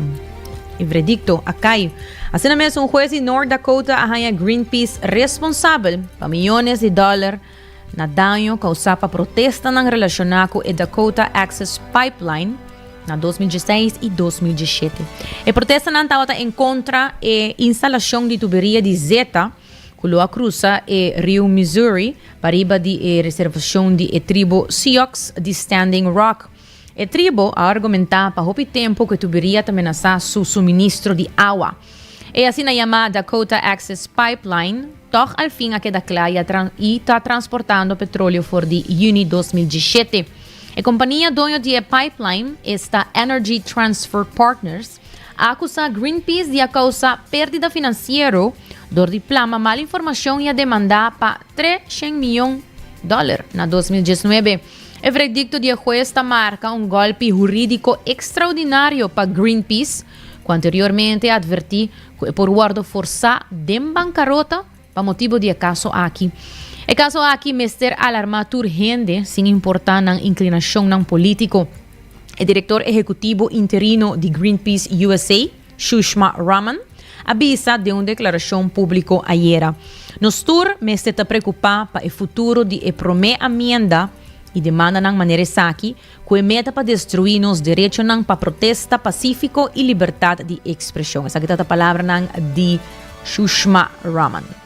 e veredikto a kai. Asina mes un hues di North Dakota a haña Greenpeace responsabel pa miyones di dòler na daño kousá pa protestanan relashoná ku e Dakota Access Pipeline na 2016 i 2017. E protestanan tabata en kontra e instalashon di tuberia di zeta ku lo a krusa e riu Missouri pariba di e reservashon di e tribo Sioux di Standing Rock. E tribo a argumentá pa hopi tempu ku e tuberia ta menasá su suministro di awa. E asina yamá Dakota Access Pipeline tòg al fin a keda kla i a i ta transportando petroleo for di yüni 2017. E kompania doño di e pipeline, esta Energy Transfer Partners, a akusá Greenpeace di a kousa pérdida finansiero dor di plama mal informashon i a demandá pa 300 mion dòler na 2019. E veredikto di e hues ta marka un gòlpi hurídiko ekstraordinario pa Greenpeace, ku anteriormente a advertí ku e por wòrdu forsá den bankarota pa motibu di e kaso aki. E kaso aki mester alarmá tur hende sin importá nan inklinashonnan polítiko. E direktor ehekutivo interino di Greenpeace USA, Shushma Raman, a bisa den un deklarashon públiko ayera, Nos tur mester ta preokupá pa e futuro di e Promé Amienda i demandanan manera esaki ku e meta pa destruí nos derechonan pa protesta pasífiko i libertat di ekspreshon. Esaki ta ta palabranan di Shushma Raman.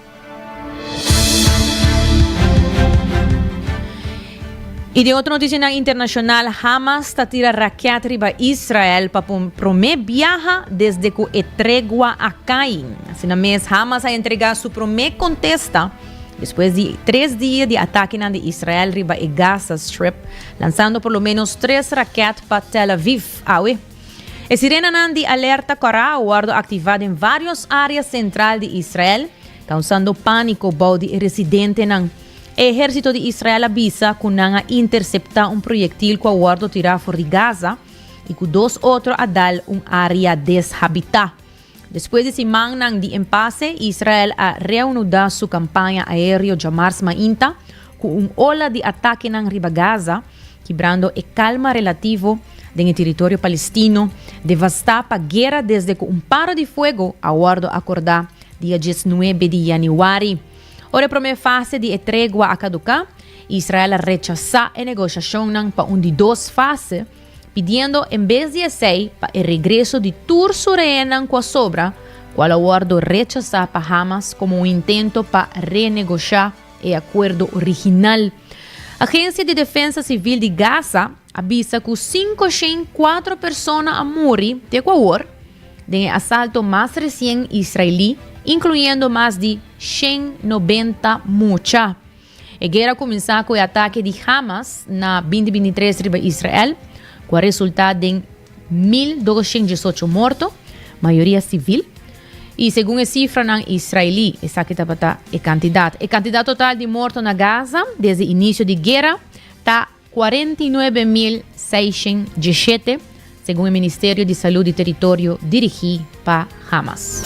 I den otro notisianan internashonal, Hamas ta tira raket riba Israel pa promé biaha desde ku e tregua a kai. Asina mes, Hamas a entregá su promé kontesta Despues di tres dia di atakenan di Israel riba e Gaza Strip, lansando por lo menos tres raket pa Tel Aviv awe. E sirenanan di alerta kòrá a wòrdu aktivá den vários área sentral di Israel, kausando pániko bou di e residentenan. E ehérsito di Israel a bisa ku nan a interseptá un proyektil ku a wòrdu tirá for di Gaza i ku dos otro a dal un área deshabitá. Despues di simannan di empase, Israel a reanudá su kampaña aéreo djamars mainta ku un ola di atakenan riba Gaza, kibrando e kalma relativo den e teritorio palestino devastá pa guera desde ku un paro di fuego a wòrdu akordá dia diesnuebe di yanüari. Ora e promé fase di e tregua a kaduká, Israel a rechasá e negoshashonnan pa un di dos fase, pidiendo en bes di esei pa e regreso di tur su rehennan ku a sobra, kual a wòrdu rechasá pa Hamas komo un intento pa renegoshá e akuerdo original. Agensia di Defensa Sivil di Gaza a bisa ku 504 persona a muri te ku awor den e asalto mas resien israelí, inkluyendo mas di 190 mucha. E guera a kuminsá ku e atake di Hamas na 2023 riba Israel, ku a resultá den 1.218 morto, mayoria sivil, i segun e sifranan israelí esaki tabata e kantidat. E kantidat total di morto na Gaza desde inisio di guera ta 49.617, segun e Ministerio di Salud di teritorio dirigí pa Hamas.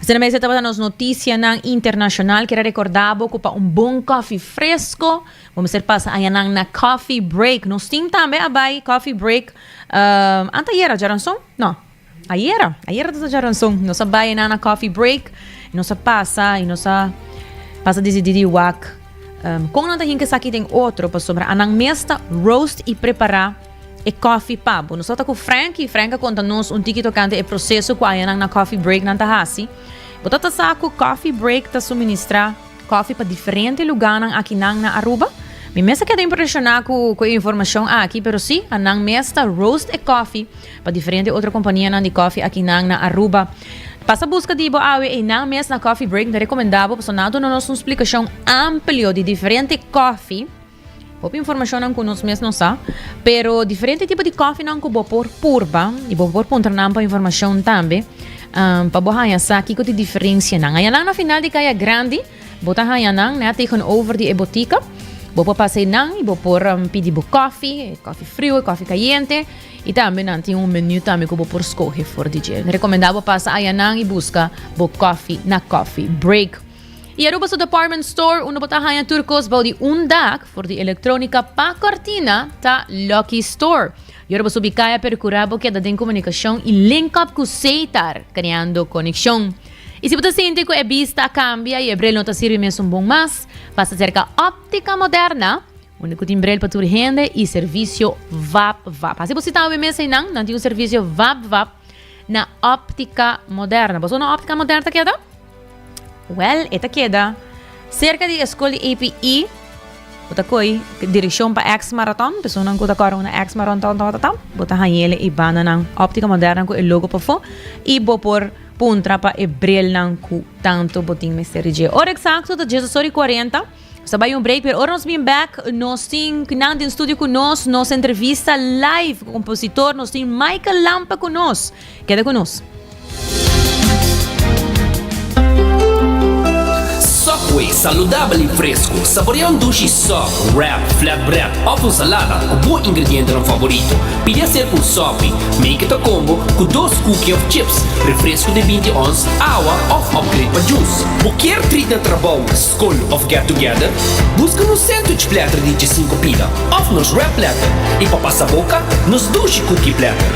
Asina mes e tabata nos noticianan internacional. Kier a recorda bo cu pa un bon koffie fresco, bo mester pasa añanan na Coffee Break. Nos tin tambe a bay Coffee Break uh, antayera, djaranson? No, ayera. Ayera ta djaranson. Nos a bay na Coffee Break. Nos a pasa y nos a pasa dicidi di wak um, con nan ta hinca esaki den otro pasobra anan mes ta roast y prepara e coffee pa bo. Nos ta ku Frankie, Frank a konta nos un tiki tokante e proseso ku ayanan na Coffee Break nan ta hasi. Bo ta ta sa ku Coffee Break ta suministrá coffee pa diferente lugánan akinan na Aruba? Mi mes a keda impreshoná ku ku e informashon aki, pero sí, anan mes ta roast e coffee pa diferente otro kompanianan di coffee akinan na Aruba. Pasa buska di bo awe einan mes na Coffee Break, mi ta rekomendá bo pasobra nan a duna nos un splikashon amplio di diferente coffee. Hopi informashonnan ku nos mes no sa, pero diferente tipo di kòfinan ku bo por purba i bo por puntra nan pa informashon tambe pa bo haña sa kiko ta e diferensianan. Haña nan na final di Kaya Grandi, bo ta haña nan nèt tegenover di e botika. Bo por pasa einan i bo por pidi bo kòfi, e kòfi friu, e kòfi kayente i tambe nan tin un menu tambe ku bo por skohe for di dje. Rekomendá bo pasa aya nan i buska bo kòfi na Coffee Break. I Aruba su department store unda bo ta haña tur kos bou di un dak, for di elektronika pa kortina, ta Lucky Store. I ora bo subi kaya perkurá bo keda den komunikashon i link up ku Setar, kreando konekshon. I si bo ta sinti ku e bista a kambia i e bril no ta sirbi mesun bon mas, pasa serka Optica Moderna, unda ku tin bril pa tur hende i servisio vap vap. Hasi bo sita awe mes einan, nan tin un servisio vap vap na Optica Moderna. Bo sa unda Optica Moderna ta keda? Wel, e ta keda serka di e skol di APE. Bo ta koi direkshon pa Ex Marathon. Personanan ku ta kòrda unda Ex Marathon tabata ta, bo ta hañ'el e bandanan Optica Moderna ku e logo pafó i bo por puntra pa e brilnan ku tantu bo tin mester di dje. Ora eksakto ta diesdos ora i kuarenta. Nos ta bai un break, pero ora nos bin bek nos tin nan den studio ku nos, nos entrevista live ku kompositor, nos tin Michael Lampe ku nos. Keda ku nos. Subway, saludabel y fresco. Saborea un dushi sub, wrap, flatbread of un salada cu bo ingredientenan favorito. Pidi hacer un Subway. Make it a combo cu dos cookie of chips, refresco di 20 ons, awa of upgrade pa juice. Bo kier treat na trabou, scol of get together? Busca nos sandwich platter di 15 pida of nos wrap platter y pa pasa boca, nos dushi cookie platter.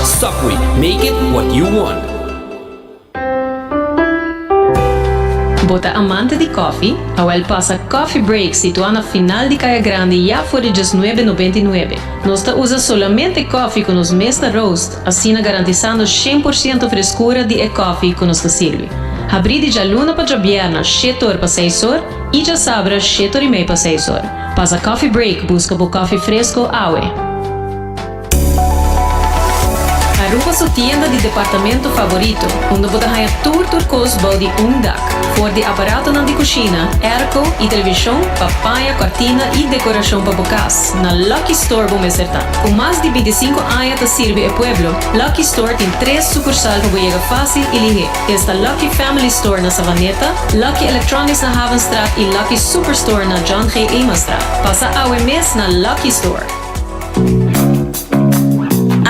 Subway, make it what you want. Bo ta amante di koffie? Awel pasa Coffee Break situá na final di Kaya Grandi ya for di djesnuebe nobenta i nuebe. Nos ta usa solamente koffie ku nos mes ta roast, asina garantisando 100% freskura di e koffie ku nos ta sirbi. Habrí di djaluna pa djabièrna shete or pa seis or i djasabra shete or i mei pa seis or. Pasa Coffee Break buska bo koffie fresko awe. Aruba su tienda di departamento favorito, unda bo ta haña tur tur kos bou di un dak. For di aparatonan di kushina, airco i televishon pa paña, kòrtina i dekorashon pa bo kas, na Lucky Store bo mester ta. Ku mas di 25 aña ta sirbi e pueblo, Lucky Store tin tres sukursal pa bo yega fásil i lihé. Esta Lucky Family Store na Savaneta, Lucky Electronics na Havenstraat i Lucky Superstore na John G. Emanstraat. Pasa awe mes na Lucky Store.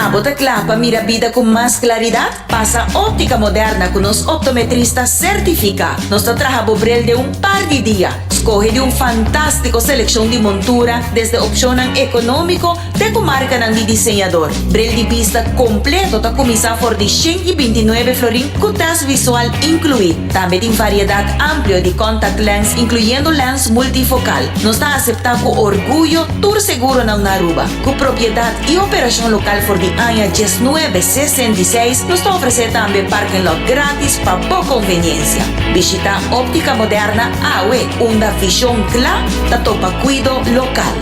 Abo ta kla pa mira bida ku mas klaridat? Pasa Óptica Moderna ku nos optometrista sertifiká. Nos ta traha bo bril den un par di dia. Skohe di un fantástiko selekshon di montura, desde opshonnan ekonómiko te ku markanan di diseñador. Bril di bista kompleto ta kuminsá for di 129 florin ku tèst visual inkluí. Tambe tin variedat amplio di contact lens inkluyendo lens multifokal. Nos ta aseptá ku orguyo tur seguronan na Aruba. Ku propiedat i operashon lokal for di aña 1966, nos ta ofresé tambe parking lot gratis pa bo konveniensia. Bishitá Óptica Moderna awe, unda vishon kla ta topa kuido lokal.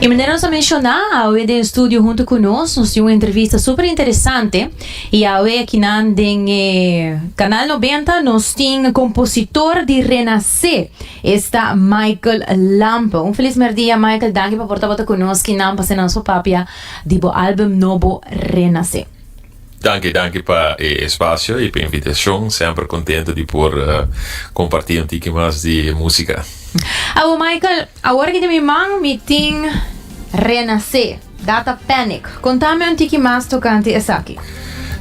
I manera nos a menshoná, awe den studio huntu ku nos, nos tin un entrevista super interesante. I awe akinan den e Canal 90 nos tin kompositor di Renasé, esta Michael Lampe. Un felis merdia Michael, danki pa por tabata ku nos kinan pa asina nos por papia di bo album nobo Renasé. Danki, danki pa e espacio y pa e invitacion. Semper contento di por comparti un tiki mas di e musica. Awo Michael, awor aki den mi man mi tin Renasé, Data Panic. Contame un tiki mas tocante esaki.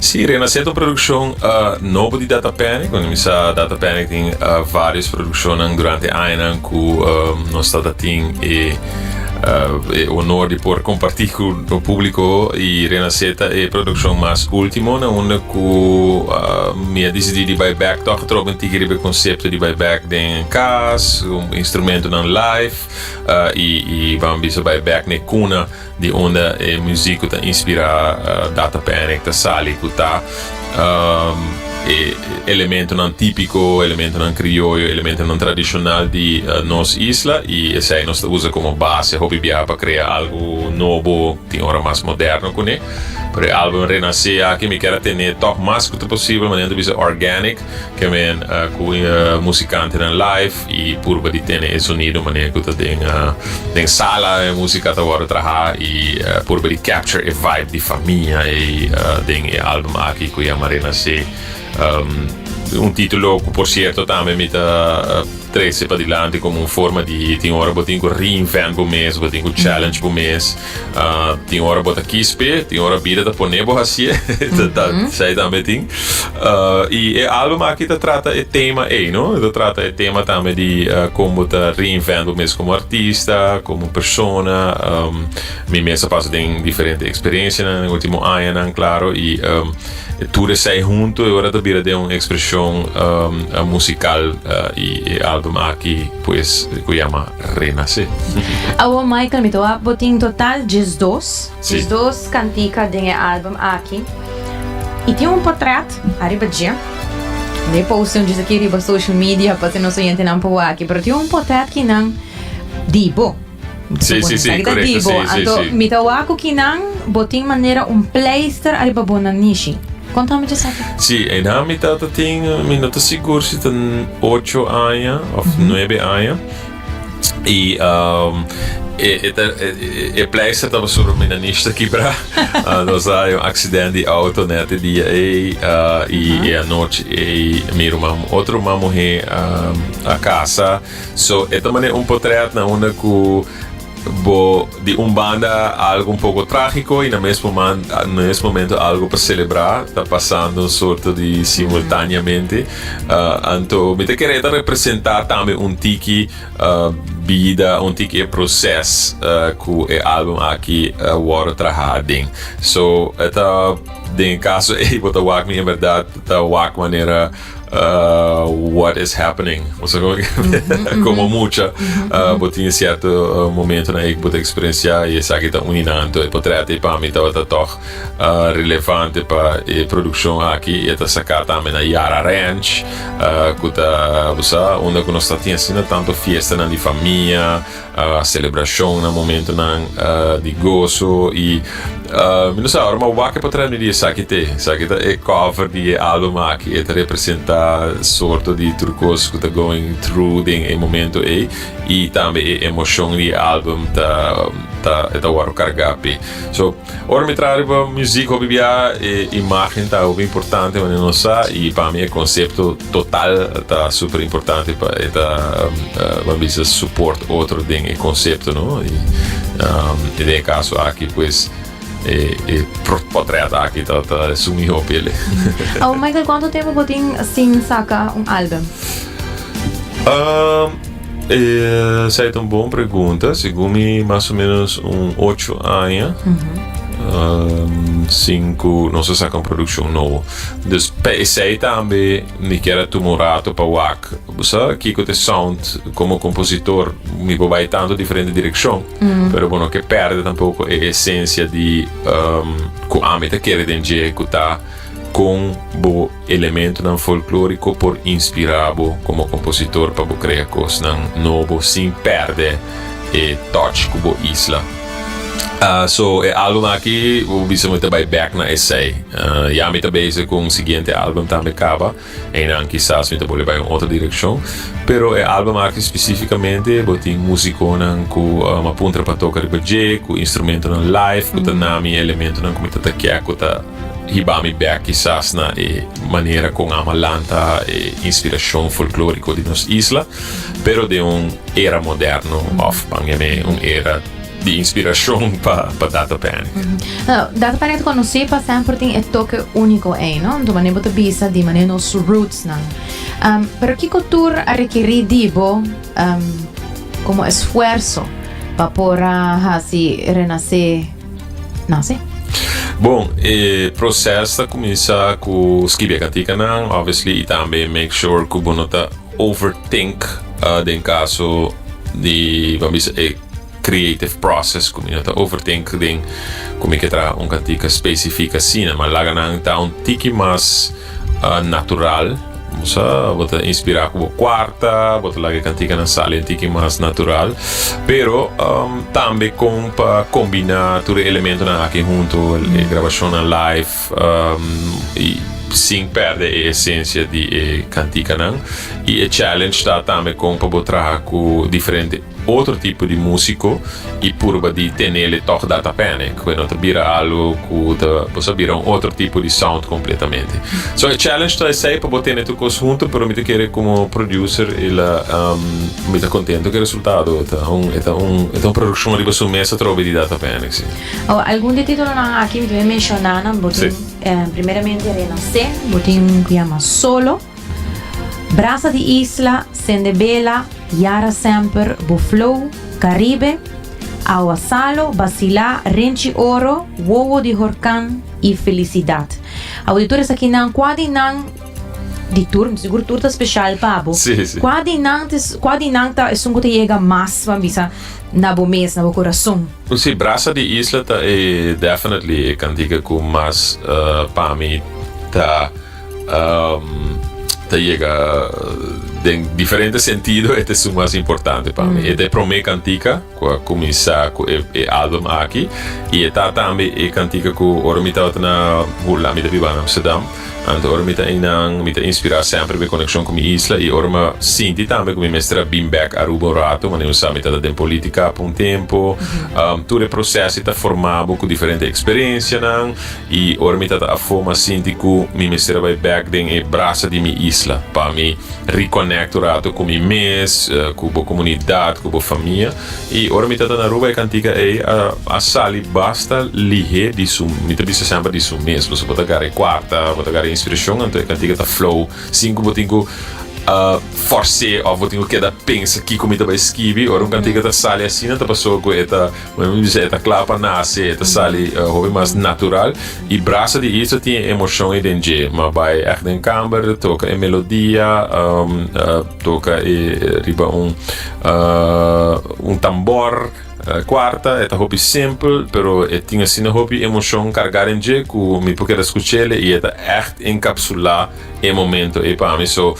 Sí, Renasé ta un produccion nobo di Data Panic. Cuando mi sa Data Panic tin varios produccionnan durante añanan cu nos tata tin e E honor di por comparti cu e publico y Renacer ta e produccion mas ultimo na unda cu mi a dicidi di bay back toch atrobe un tiki riba e concepto di bay back den cas, instrumentonan live y y ban bisa bay back na e cuna di unda e muziek cu ta inspira Data Panic ta sali cu ta e elementonan típiko, elementonan krioyo, elementonan tradishonal di nos isla i esei nos ta usa komo base hopi biaha pa krea algu nobo, tin ora mas moderno kuné. Pero e álbum Renasé aki mi kier a tene tòg mas ku ta posibel, manera ta bisa organic, ke men ku musikantenan live i purba di tene e sonido manera ku ta den den sala e músika ta wòrdu traha i purba di capture e vibe di famia ei den e álbum aki ku yama Renasé. Un título ku por sierto tambe mi ta trese padilanti komo un forma di tin ora bo tin ku reinvent bo mes, bo tin ku challenge bo mes. Tin ora bo ta kis p'e, tin ora bida ta pone bo hasié, esei tambe tin. I e album aki ta trata e tema ei, no? E ta trata e tema tambe di kon bo ta reinvent bo mes komo artista, komo persona. Mi mes a pasa den diferente eksperensianan den ultimo añanan, klaro, i tur esei huntu e ora ta bira den un ekspreshon musikal i e album aki pues ku yama Renasé. Awor Michael mi ta wak bo tin total 12, Sí. 12 kantika den e album aki i tin un portret ariba dje. Mi post un djis aki riba social media pa si nos oyentenan por wak, pero tin un portret kinan di bo. Sí, sí, sí, Esaki ta korekto, di bo. sí, sí, Anto sí. mi ta wak ku kinan bo tin manera un pleister ariba bo nanishi. Konta mi djesaki. Sí, einan mi tata tin, mi no ta sigur si ta ocho aña of nuebe aña. I e e ta e pleister tabata sobre mi nanish ta kibra. Nos a haña un aksident di outo net e dia ei i e anochi ei mi ruman otro ruman muhé a kasa. So e ta manera un potret na unda ku Bo di un banda algo un poco tragico y na mes na mes momento algo pa celebra ta pasando un sorto di simultaneamente. Anto mi ta kere e ta representa tambe un tiki bida, un tiki e proces cu e album aki a worde traha aden. So e ta den e caso ey bo ta wak mi en berdad ta wak manera. What is happening? Osea como como mucha bo tin cierto momentonan ey ku bo ta experiencia y esaki ta un di nan. Anto e potret ey pa mi tabata tog relevante pa e produccion aki y e ta saca tambe na Yara Ranch ku ta bo sa unda ku nos ta tin asina tanto fiestanan di famia. Celebracion na momentonan di goso y mi no sa ora mi a wak e potret mi di esaki te esaki ta e cover di e album aki e ta representa sorto di tur cos cu ta going through den e momento ey y tambe e emocion di e album ta ta e ta worde carga p'e so ora mi traha riba music hopi bia e imagen ta hopi importante manera nos sa y pa mi e concepto Total ta super importante pa e ta ban bisa support otro den e concepto no y. Um, den e kaso aki pues e, e portret aki ta, ta su mihó pele. Oh, Michael, kuantu tempu bo tin sin saka un album? Um, eh, esei ta un bon pregunta. Segun mi, mas o menos un ocho aña. Um, sin ku nos a saka un produkshon nobo. Dus pa esei tambe mi kier a tuma un rato pa wak. Bo sa kiko ta e sound komo kompositor mi por bai tanto diferente direkshon. Pero bo no ke pèrdè tampoko e esensia di um, ku ami ta kere den dje ku ta kon bo elementonan folklóriko por inspirá bo komo kompositor pa bo krea kosnan nobo sin pèrdè e touch ku bo isla. So e album aki bo bisa mi ta bai bèk na esei. Ya mi ta bezig ku un siguiente album tambe kaba. Einan kisas mi ta bolbe bai un otro direkshon. Pero e album aki spesífikamente bo tin músikonan ku a puntra pa toka riba dje, ku instrumentonan live ku ta na mi elementonan ku mi ta ta kier ku ta hiba mi bek kisas na e manera kon amo a lanta e inspirashon folklóriko di nos isla, pero den un era moderno òf ban yam'é un era di inspirashon pa pa Data Panic. Data Panic ta konosí pa semper tin e toke úniko ei, no? Anto manera bo ta bisa di manera nos rootsnan. Pero kiko tur a rekerí di bo komo esfuerso pa por a hasi renasé Nase? Bon, e proces ta cuminsa cu skibi e cantikanan, obviously, y tambe make sure cu bo no ta overthink den caso di, ban bisa, e creative process, cu mi no ta overthink den cu mi ke traha un cantika specific asina, ma laga nan ta un tiki mas natural. Bo sa, bo ta inspirá ku bo kuarta, bo ta laga e kantikanan sali un tiki mas natural. Pero tambe kon pa kombiná tur e elementonan aki huntu, e grabashonnan live i sin pèrdè e esensia di e kantikanan. I e challenge ta tambe kon pa bo traha ku diferente otro tipo di músiko i purba di tenele tòg data pene, ku e no ta bira algu ku ta bo sa bira un otro tipo di sound kompletamente. So e challenge ta esei pa bo tene tur kos huntu, pero mi ta kere komo producer el a mi ta kontento ku e resultado. Ta un e ta un e ta un produkshon riba su mes atrobe di Data Panic, si. Awor algun di e titulonan aki mi ta bin menshoná nan, bo tin primeramente Renasé, bo tin un ku yama Solo. Brasa di Isla, Sende Bela, Yara Semper, Bo Flow, Caribe, Awa Salo, Basilá, Renchi Oro, Wowo di Horcan y Felicidad. Awo di tur esakinan, cua di nan, di tur, mi sigur tur ta special pa bo, Sí, sí. cua di nan ta, cua di nan ta esun cu ta yega mas, ban bisa, na bo mes, na bo corazon? Sí, Brasa di Isla ta e definitely e cantica cu mas pa mi ta. Ta yega den diferente sentido e ta esun mas importante pa mi. E ta e prome kantika ku a kuminsá ku e album aki i e ta tambe e kantika ku ora mi tabata na Hulanda, mi ta biba na Amsterdam, anto ora mi ta einan mi ta inspirá semper pa e konekshon ku mi isla i ora mi a sinti tambe ku mi mester a bin bèk Aruba un rato, manera mi sa mi tabata den politika pa un tempu, tur e proseso ta forma bo ku diferente eksperensianan. I ora mi tata afó m'a sinti ku mi mester a bai bèk den e brasa di mi isla pa mi reconnect un rato ku mi mes, ku bo komunidat, ku bo famia. I ora mi tata na Aruba e kantika ei a a sali basta lihé di su, mi ta bisa semper di su mes, pasobra bo ta gara e kuarta, bo ta gara e inspirashon, anto e kantika ta flow sin ku bo tin ku fòrs'é òf bo tin ku keda pensa kiko mi ta bai skibi. Ora un kantika ta sali asina ta pasobra ku e ta. Mi bisa e ta kla pa nase, e ta sali hopi mas natural. I Brasa di Isla tin e emocion ei den dje. Ma bai echt den kamber, toka e melodia, toka e riba un un tambor kuarta. E ta hopi simpel, pero e tin asina hopi emocion karga den dje ku mi por keda skuch'el i e ta echt enkapsulá e momento ei pa mi. So.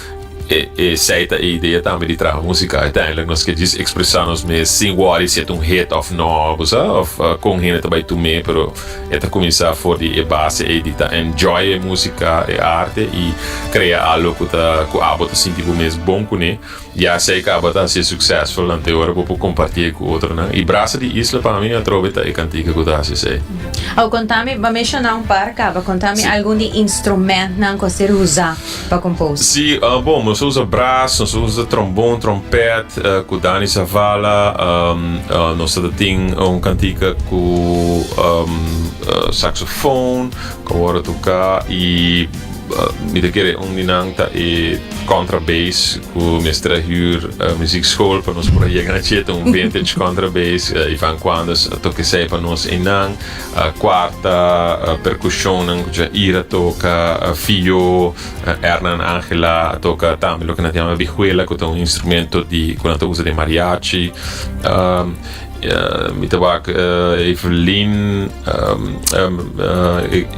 E esei ta e idea tambe di traha músika. Uiteindelijk nos ke djis ekspresá nos mes sin wòri si e ta un hit òf nò, bo sa, òf kon hende ta bai tum'é, pero e ta kuminsá for di e base ei di ta enjoy e músika, e arte i krea algo ku ta ku abo ta sinti bo mes bon kuné. Ya esei kaba ta hasié successful ante ora bo por compartié ku otronan. I Brasa di Isla pa mi atrobe ta e kantika ku ta hasi esei. Aw konta mi, bo menshoná un par kaba, konta mi algun di instrumentnan ku a ser usá pa compose. Sí, bon, nos a usa bras, nos a usa trombon, trompèt, ku Dani Zavala, nos ta tin un kantika ku saxofon ku a wòrdu toká i. Mi ta kere un di nan ta e contrabass ku mester a hür muziekschool pa nos por a yega na dje. Ta un vintage contrabass. Ivan Quandes a toka esei pa nos einan. Kuarta perkushonnan ku Jair a toka, Fio, Hernan Angela a toka tambe loke nan ta yama vihuela ku ta un instrumento di ku nan ta usa den mariachi. Mi ta wak Evelyn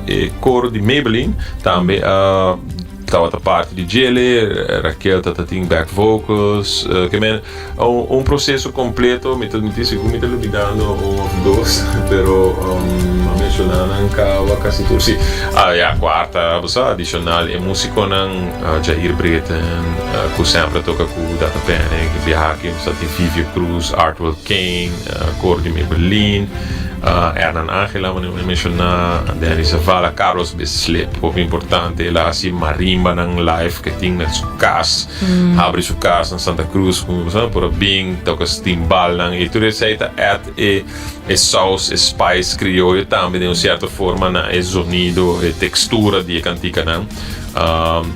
e koro di Maybelline tambe a tabata parti di djele, Raquel tata tin back vocals, ke men un proseso kompleto, mi ta mi tin sigur mi ta lubidando un of dos, pero a menshoná nan kawa kasi tur, si, ah ya kuarta bo sa adishonal e musikonan Jair Britten ku semper a toka ku Data Panic, biaha aki bo sa tin Vivio Cruz, Artwell Kane, koro di Maybelline. Hernan Angela, manera mi a menshoná, Danny Zavala, Carlos Bislip, hopi importante, el a hasi marimbanan live ke tin na su kas, habri su kas na Santa Cruz, ku mi por a bin toka su timbalnan i tur esei ta add e e saus, e spice krioyo tambe den un sierto forma na e zonido, e tekstura di e kantikanan.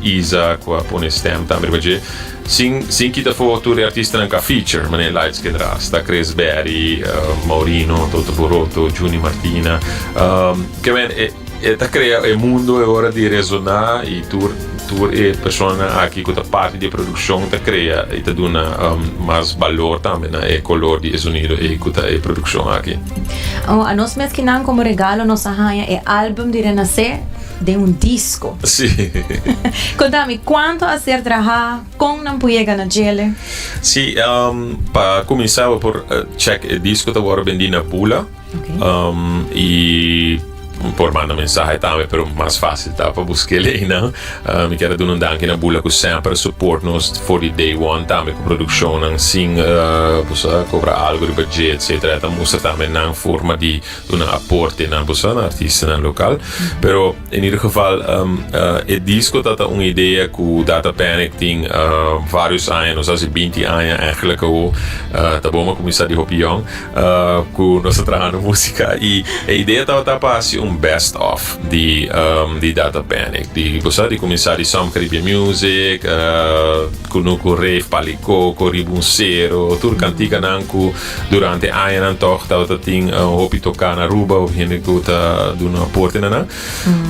Isa ku a pone stem tambe riba dje. Sin sin kita afó tur e artistanan ku a feature, manera Lightskin Rasta, Chris Berry, Maurino, Toto Boroto, Juni Martina. Ke men e e ta krea e mundo e ora di resoná i tur tur e personanan aki ku ta parti di e produkshon ta krea i ta duna mas balor tambe na e kolor di e zonido ei ku ta e produkshon aki. Oh, anos mes kinan komo regalo nos a haña e album di Renasé. Den un disco. Sí. Conta mi, cuanto a ser traha, con nan por yega na djele? Sí, pa cuminsa bo por check e disco ta worde bendi na Bula. Y por manda mensahe tambe, pero mas facil ta pa busquele einan. Mi kier a duna un danki na Bula cu semper a support nos for di day one tambe cu produccionnan sin bo sa cobra algo riba dje etcetera. E ta mustra tambe nan forma di duna aporte na boso na artistanan lokal. Pero in ieder geval e disco ta ta un idea ku Data Panic tin varios aña, nos hasi binti aña eigenlijk awo, ta bon a kuminsá di hopi yòn ku nos ta trahando músika i e idea tabata pa hasi un best of di di Data Panic, di bo sa di kuminsá di Some Caribbean Music, Kunuku Rave, Palikoko, Riba un Sero, tur kantikanan ku Durante añanan tòg tabata tin hopi toká na Aruba, hopi hende ku ta duna aporte na nan.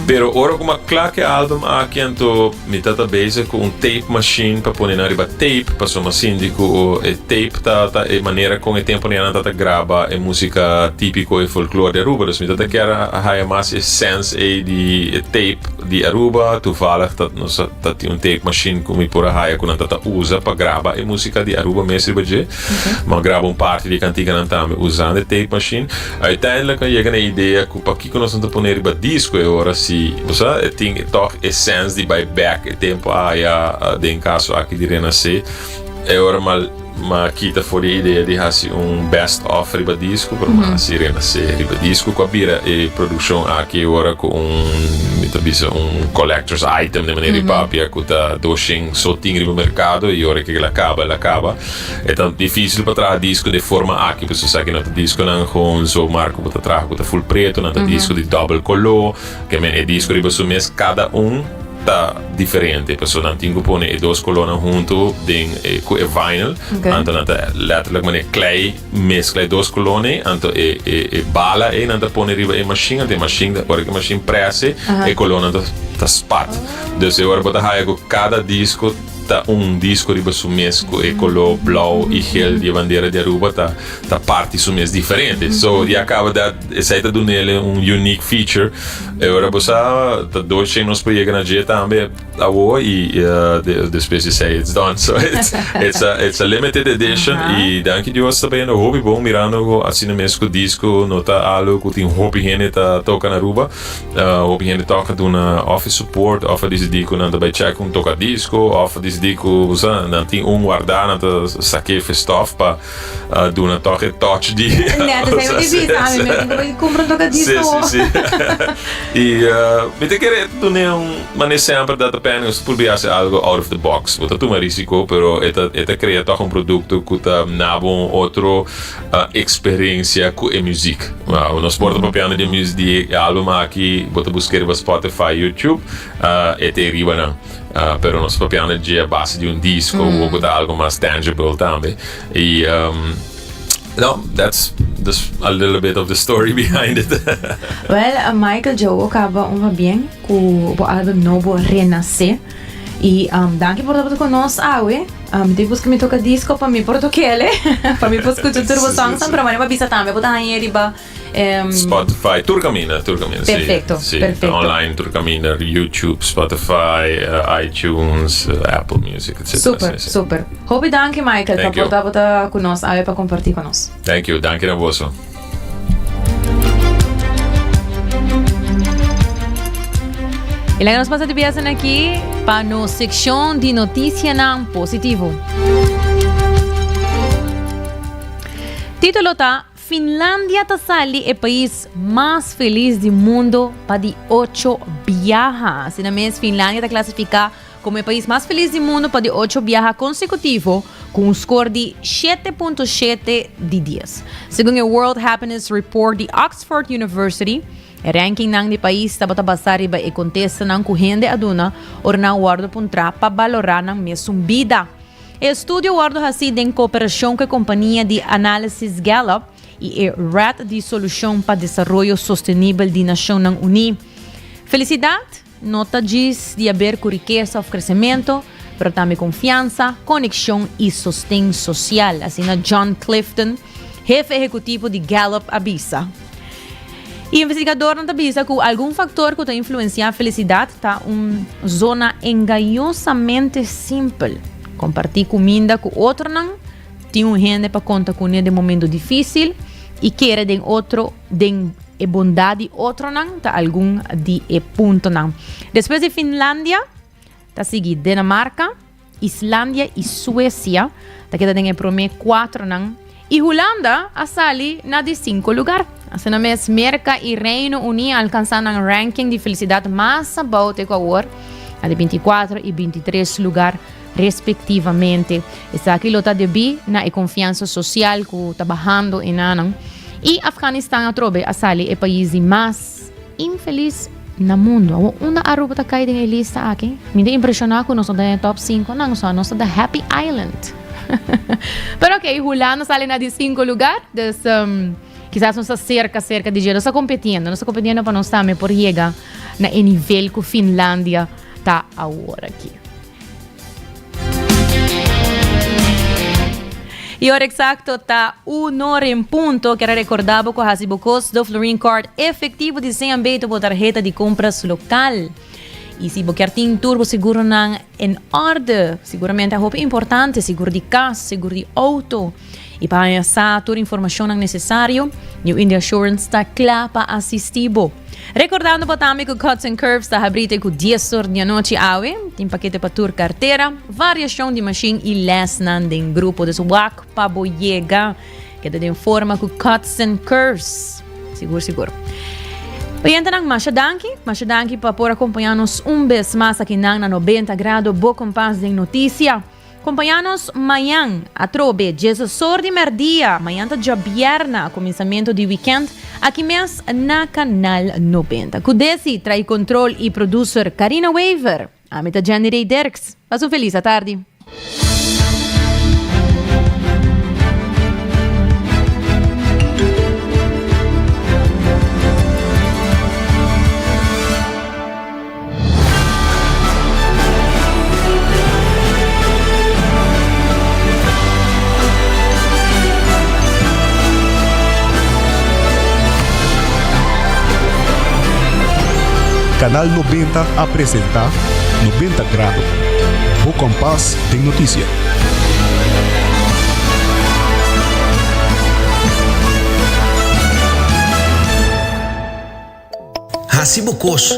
Pero ora ku mi a kla ku e album aki anto mi tabata bezig ku un tape machine pa pone nan riba tape pasobra mi a sinti ku e tape ta ta e manera kon e tempu nan tabata graba e músika típiko e folklor di Aruba. Dus mi tabata kier a haya mas e sense ei di e tape di Aruba. Toevallig ta nos ta tin un tape machine ku mi por a haya ku nan tabata usa pa graba e músika di Aruba mes riba dje. M'a graba un parti di e kantikanan tambe usando e tape machine. Uiteindelijk a yega na e idea ku pakiko nos no ta pone riba disco e ora si, bo sa, e tin tòg e sens di bai bèk e tempu aya den kaso aki di Renasé. E ora m'a m'a kita for di e idea di hasi un best of riba disco, pero m'a hasi Renasé riba disco ku a bira e produkshon aki e ora ku un, mi ta bisa un collector's item den manera di papia ku ta doshen so tin riba merkado i ora ku el a kaba el a kaba. E ta dificil pa traha disco di e forma aki, pasobra esaki no ta disconan gewoon zomaar cu bo ta traha cu ta full preto, nan ta disco di dobbel color, ke men e disco riba su mes cada un ta diferente, pasobra nan tin cu pone e dos colornan hunto den e cu e vinyl, anto nan ta letterlijk manera klei mezcla e dos colornan ei, anto e e e bala ei nan ta pone riba e machine, anto e machine ora cu e machine press e colornan ta ta spat, dus e ora bo ta haya cu cada disco. Ta un disco riba su mes cu e color blauw y geel di e bandera di Aruba ta ta parti su mes diferente. So ya caba dat esey ta dunele un unique feature. E ora bo sa ta doce nos por yega na dje tambe. awo y despues di esey it's done. So it's it's a it's a limited edition y danki Dios ta bayendo hopi bon mirando cu asina mes cu disco no ta algo cu tin hopi hende ta toca na Aruba. Hopi hende toca duna of e support of a dicidi cu nan ta bay check un toca disco of a dicidi cu sa nan tin un warda nan ta sake fe stof pa duna toch e touch di Net esei mi di bisa, ami mes tin ku bai kumpra un tokadisco Si, si, si. I mi ta kere duna un manera semper dat ta pende nos ta purbi hasi algo out of the box. Bo ta tuma risiko pero e ta e ta krea toch un produkto ku ta nabo un otro eksperensia ku e muzik. Nos por ta papiando di e di e album aki bo ta busk'é riba Spotify, YouTube e ta e riba nan. Pero nos papiando dje a base di un disco mm. ku ta algo mas tangible tambe. I no, that's just a little bit of the story behind it. Well, Michael Joe kaba un pabien ku bo album nobo Renace. I danki por tabata ku nos awe. Mi ta buska mi toka disco pa mi por tokele, pa mi por skucha tur bo songs, pero manera bo a bisa tambe bo ta haña riba Spotify, tur caminda, tur caminda, si. Perfecto, Si, perfecto. online tur caminda, YouTube, Spotify, iTunes, Apple Music, etcetera. Super, Si, si. super. Hopi danki Michael pa Thank you. por tabata ku nos awe pa kompartí ku nos. Thank you, danki na boso. Y laga nos pasa di biasen aki pa nos seccion di noticianan positivo. Titulo ta Finlandia ta sali e pais mas felis di mundo pa di ocho biaha. Asina mes Finlandia ta clasifica como e pais mas felis di mundo pa di ocho biaha consecutivo cu un score di 7.7 di 10. Segun e World Happiness Report di Oxford University, e rankingnan di pais tabata basa riba e contestanan cu hende a duna ora nan wordo puntra pa balora nan mesun bida. E estudio wòrdu hasí den kooperashon ku e kompania di análisis Gallup i e Ret di Solushon pa Desaroyo Sostenibel di Nashonnan Uní. Felisidat no ta djis di aber ku rikesa òf kresementu, pero tambe konfiansa, konekshon i sosten sosial, asina John Clifton, hefe ehekutivo di Gallup a bisa. E investigadornan ta bisa ku algun faktor ku ta influensiá felisidat ta un zona engañosamente simpel, kompartí kuminda ku otronan, tin un hende pa konta kuné den momento difísil i kere den otro den e bondat di otronan ta algun di e puntonan. Despues di Finlandia ta sigui Dinamarka. Islandia i Suecia ta keda den e promé kuatronan i Hulanda a sali na di sinku lugar. Asina mes Merka i Reino Uní a alkansá nan ranking di felisidat mas abou te ku awor, na di bintikuatro i bintitres lugar respektivamente. Esaki lo ta debí na e konfiansa sosial ku ta bahando enanan. I Afganistan atrobe a sali e pais di mas. Infelis na mundo. Awor unda Aruba ta kai den e lista aki? Mi ta impresiona ku nos no ta den e top 5 nan, so nos ta the happy island. Pero ok, Hulanda sali na di 5 lugar, dus um, kisas nos ta cerca cerca di dje. Nos ta competiendo, nos ta competiendo pa nos tambe por yega na e nivel ku Finlandia ta awor aki. E ora exacto ta un ora en punto. Kier a recorda bo cu haci bo cos do Florin Card efectivo di CMB ta bo tarheta di compras local. Y si bo kier tin tur bo seguronan en orde, seguramente a hopi importante, seguro di cas, seguro di auto. Y pa haña sa tur informacionnan necesario, New India Assurance ta cla pa asisti bo. Recordando bo tambe cu Cuts and Curves ta habri te cu dies or di anochi awe. Tin pakete pa tur cartera, variacion di machine y lesnan den grupo. Dus wak pa bo yega. Keda den forma cu Cuts and Curves. Sigur, sigur. Oyentenan, masha danki. Masha danki pa por acompaña nos un bes mas akinan na 90 Grado, bo kompas den noticia. Kompañá nos mañan atrobe djes or di mèrdia, mañan ta djabièrna, kuminsamentu di wikènt, aki mes na Kanal 90. Ku Desi tra'i kontrol i producer Karina Wever, ami ta Jenny Rey Dirks. Pasa un felis atardi. Canal 90 a presenta. 90 Grado, bo kompas den notisia. Hasi bo kos.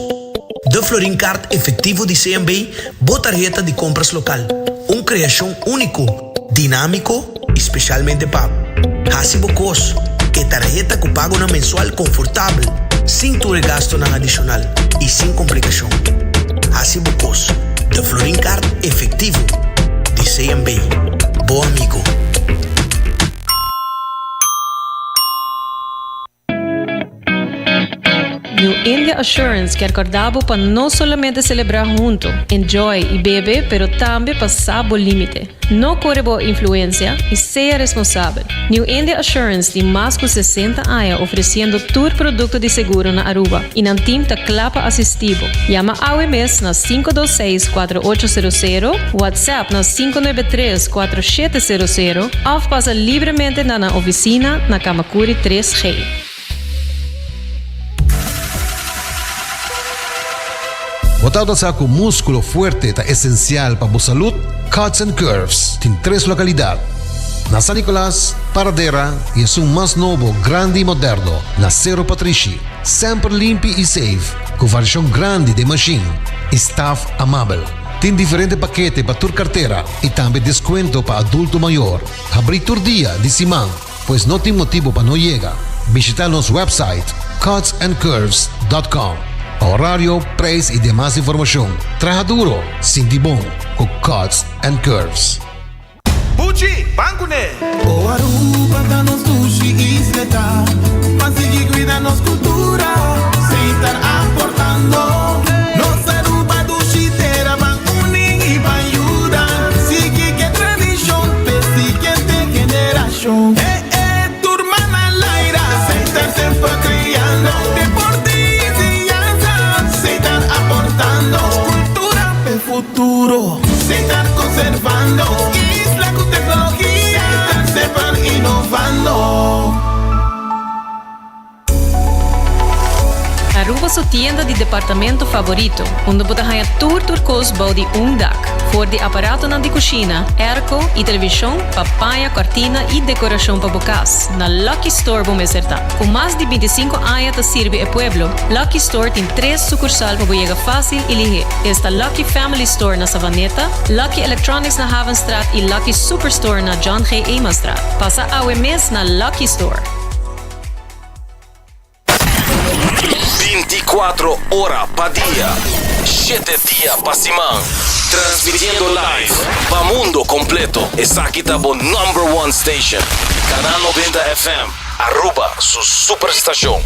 De Florin Card efectivo di CMB, bo tarheta di compras local. Un creacion unico, dinamico y specialmente pa bo. Hasi bo kos. E tarheta cu pagonan mensual confortabel, sin tur e gastonan adicional y sin complicacion. Hasi bo kos. De Florin Card efectivo di CMB. Bo amigo. New India Assurance kier corda bo pa no solamente celebra hunto, enjoy y bebe pero tambe pa sa bo limite. No core bo influencia y sea responsabel. New India Assurance tin mas cu 60 aña ofreciendo tur producto di seguro na Aruba y nan team ta cla pa asisti bo. Yama awe mes na 526 4800, WhatsApp na 593 4700 of pasa libremente na nan oficina na Camacuri 3G. Bo tabata sa ku múskulo fuerte ta esensial pa bo salud? Cuts and Curves tin tres lokalidat, na San Nicolas, Paradera i esun mas nobo, grandi i moderno, na Sero Patrishi. Semper limpi i safe, ku variashon grandi den mashin i staf amabel. Tin diferente pakete pa tur kartera i tambe deskuento pa adulto mayor. Habrí tur dia di siman. Pues no tin motibo pa no yega. Bishita nos website cutsandcurves.com pa horario, prijs y demas informacion. Traha duro, sinti bon cu Cuts and Curves. Buchi, ban kuné! O Aruba ta nos dushi isleta, Ban sigui cuida nos cultura, Seitar aportando. Nos Aruba dushi tera, Ban uni y ban yuda, Sigui ke tradicion p'e siguiente generacion. Eh eh, tur man al aire, Seitar semper creando, Deporte y enseñanza, Seitar aportando, Cultura p'e futuro, Seitar conservando, Isla cu tecnologia, Seitar semper innovando. Aruba su tienda di departamento favorito, unda bo ta haña tur tur kos bou di un dak. For di aparatonan di kushina, airco i televishon pa paña, kòrtina i dekorashon pa bo kas, na Lucky Store bo mester ta. Ku mas di bintisinku aña ta sirbi e pueblo, Lucky Store tin tres sukursal pa bo yega fásil i lihé. Esta Lucky Family Store na Savaneta, Lucky Electronics na Havenstraat i Lucky Superstore na John G. Emastraat. Pasa awe mes na Lucky Store! 24 ora pa dia, shete dia pa siman. Transmitiendo live pa mundo completo. Esaki ta bo number one station. Canal 90 FM, Aruba su superstacion.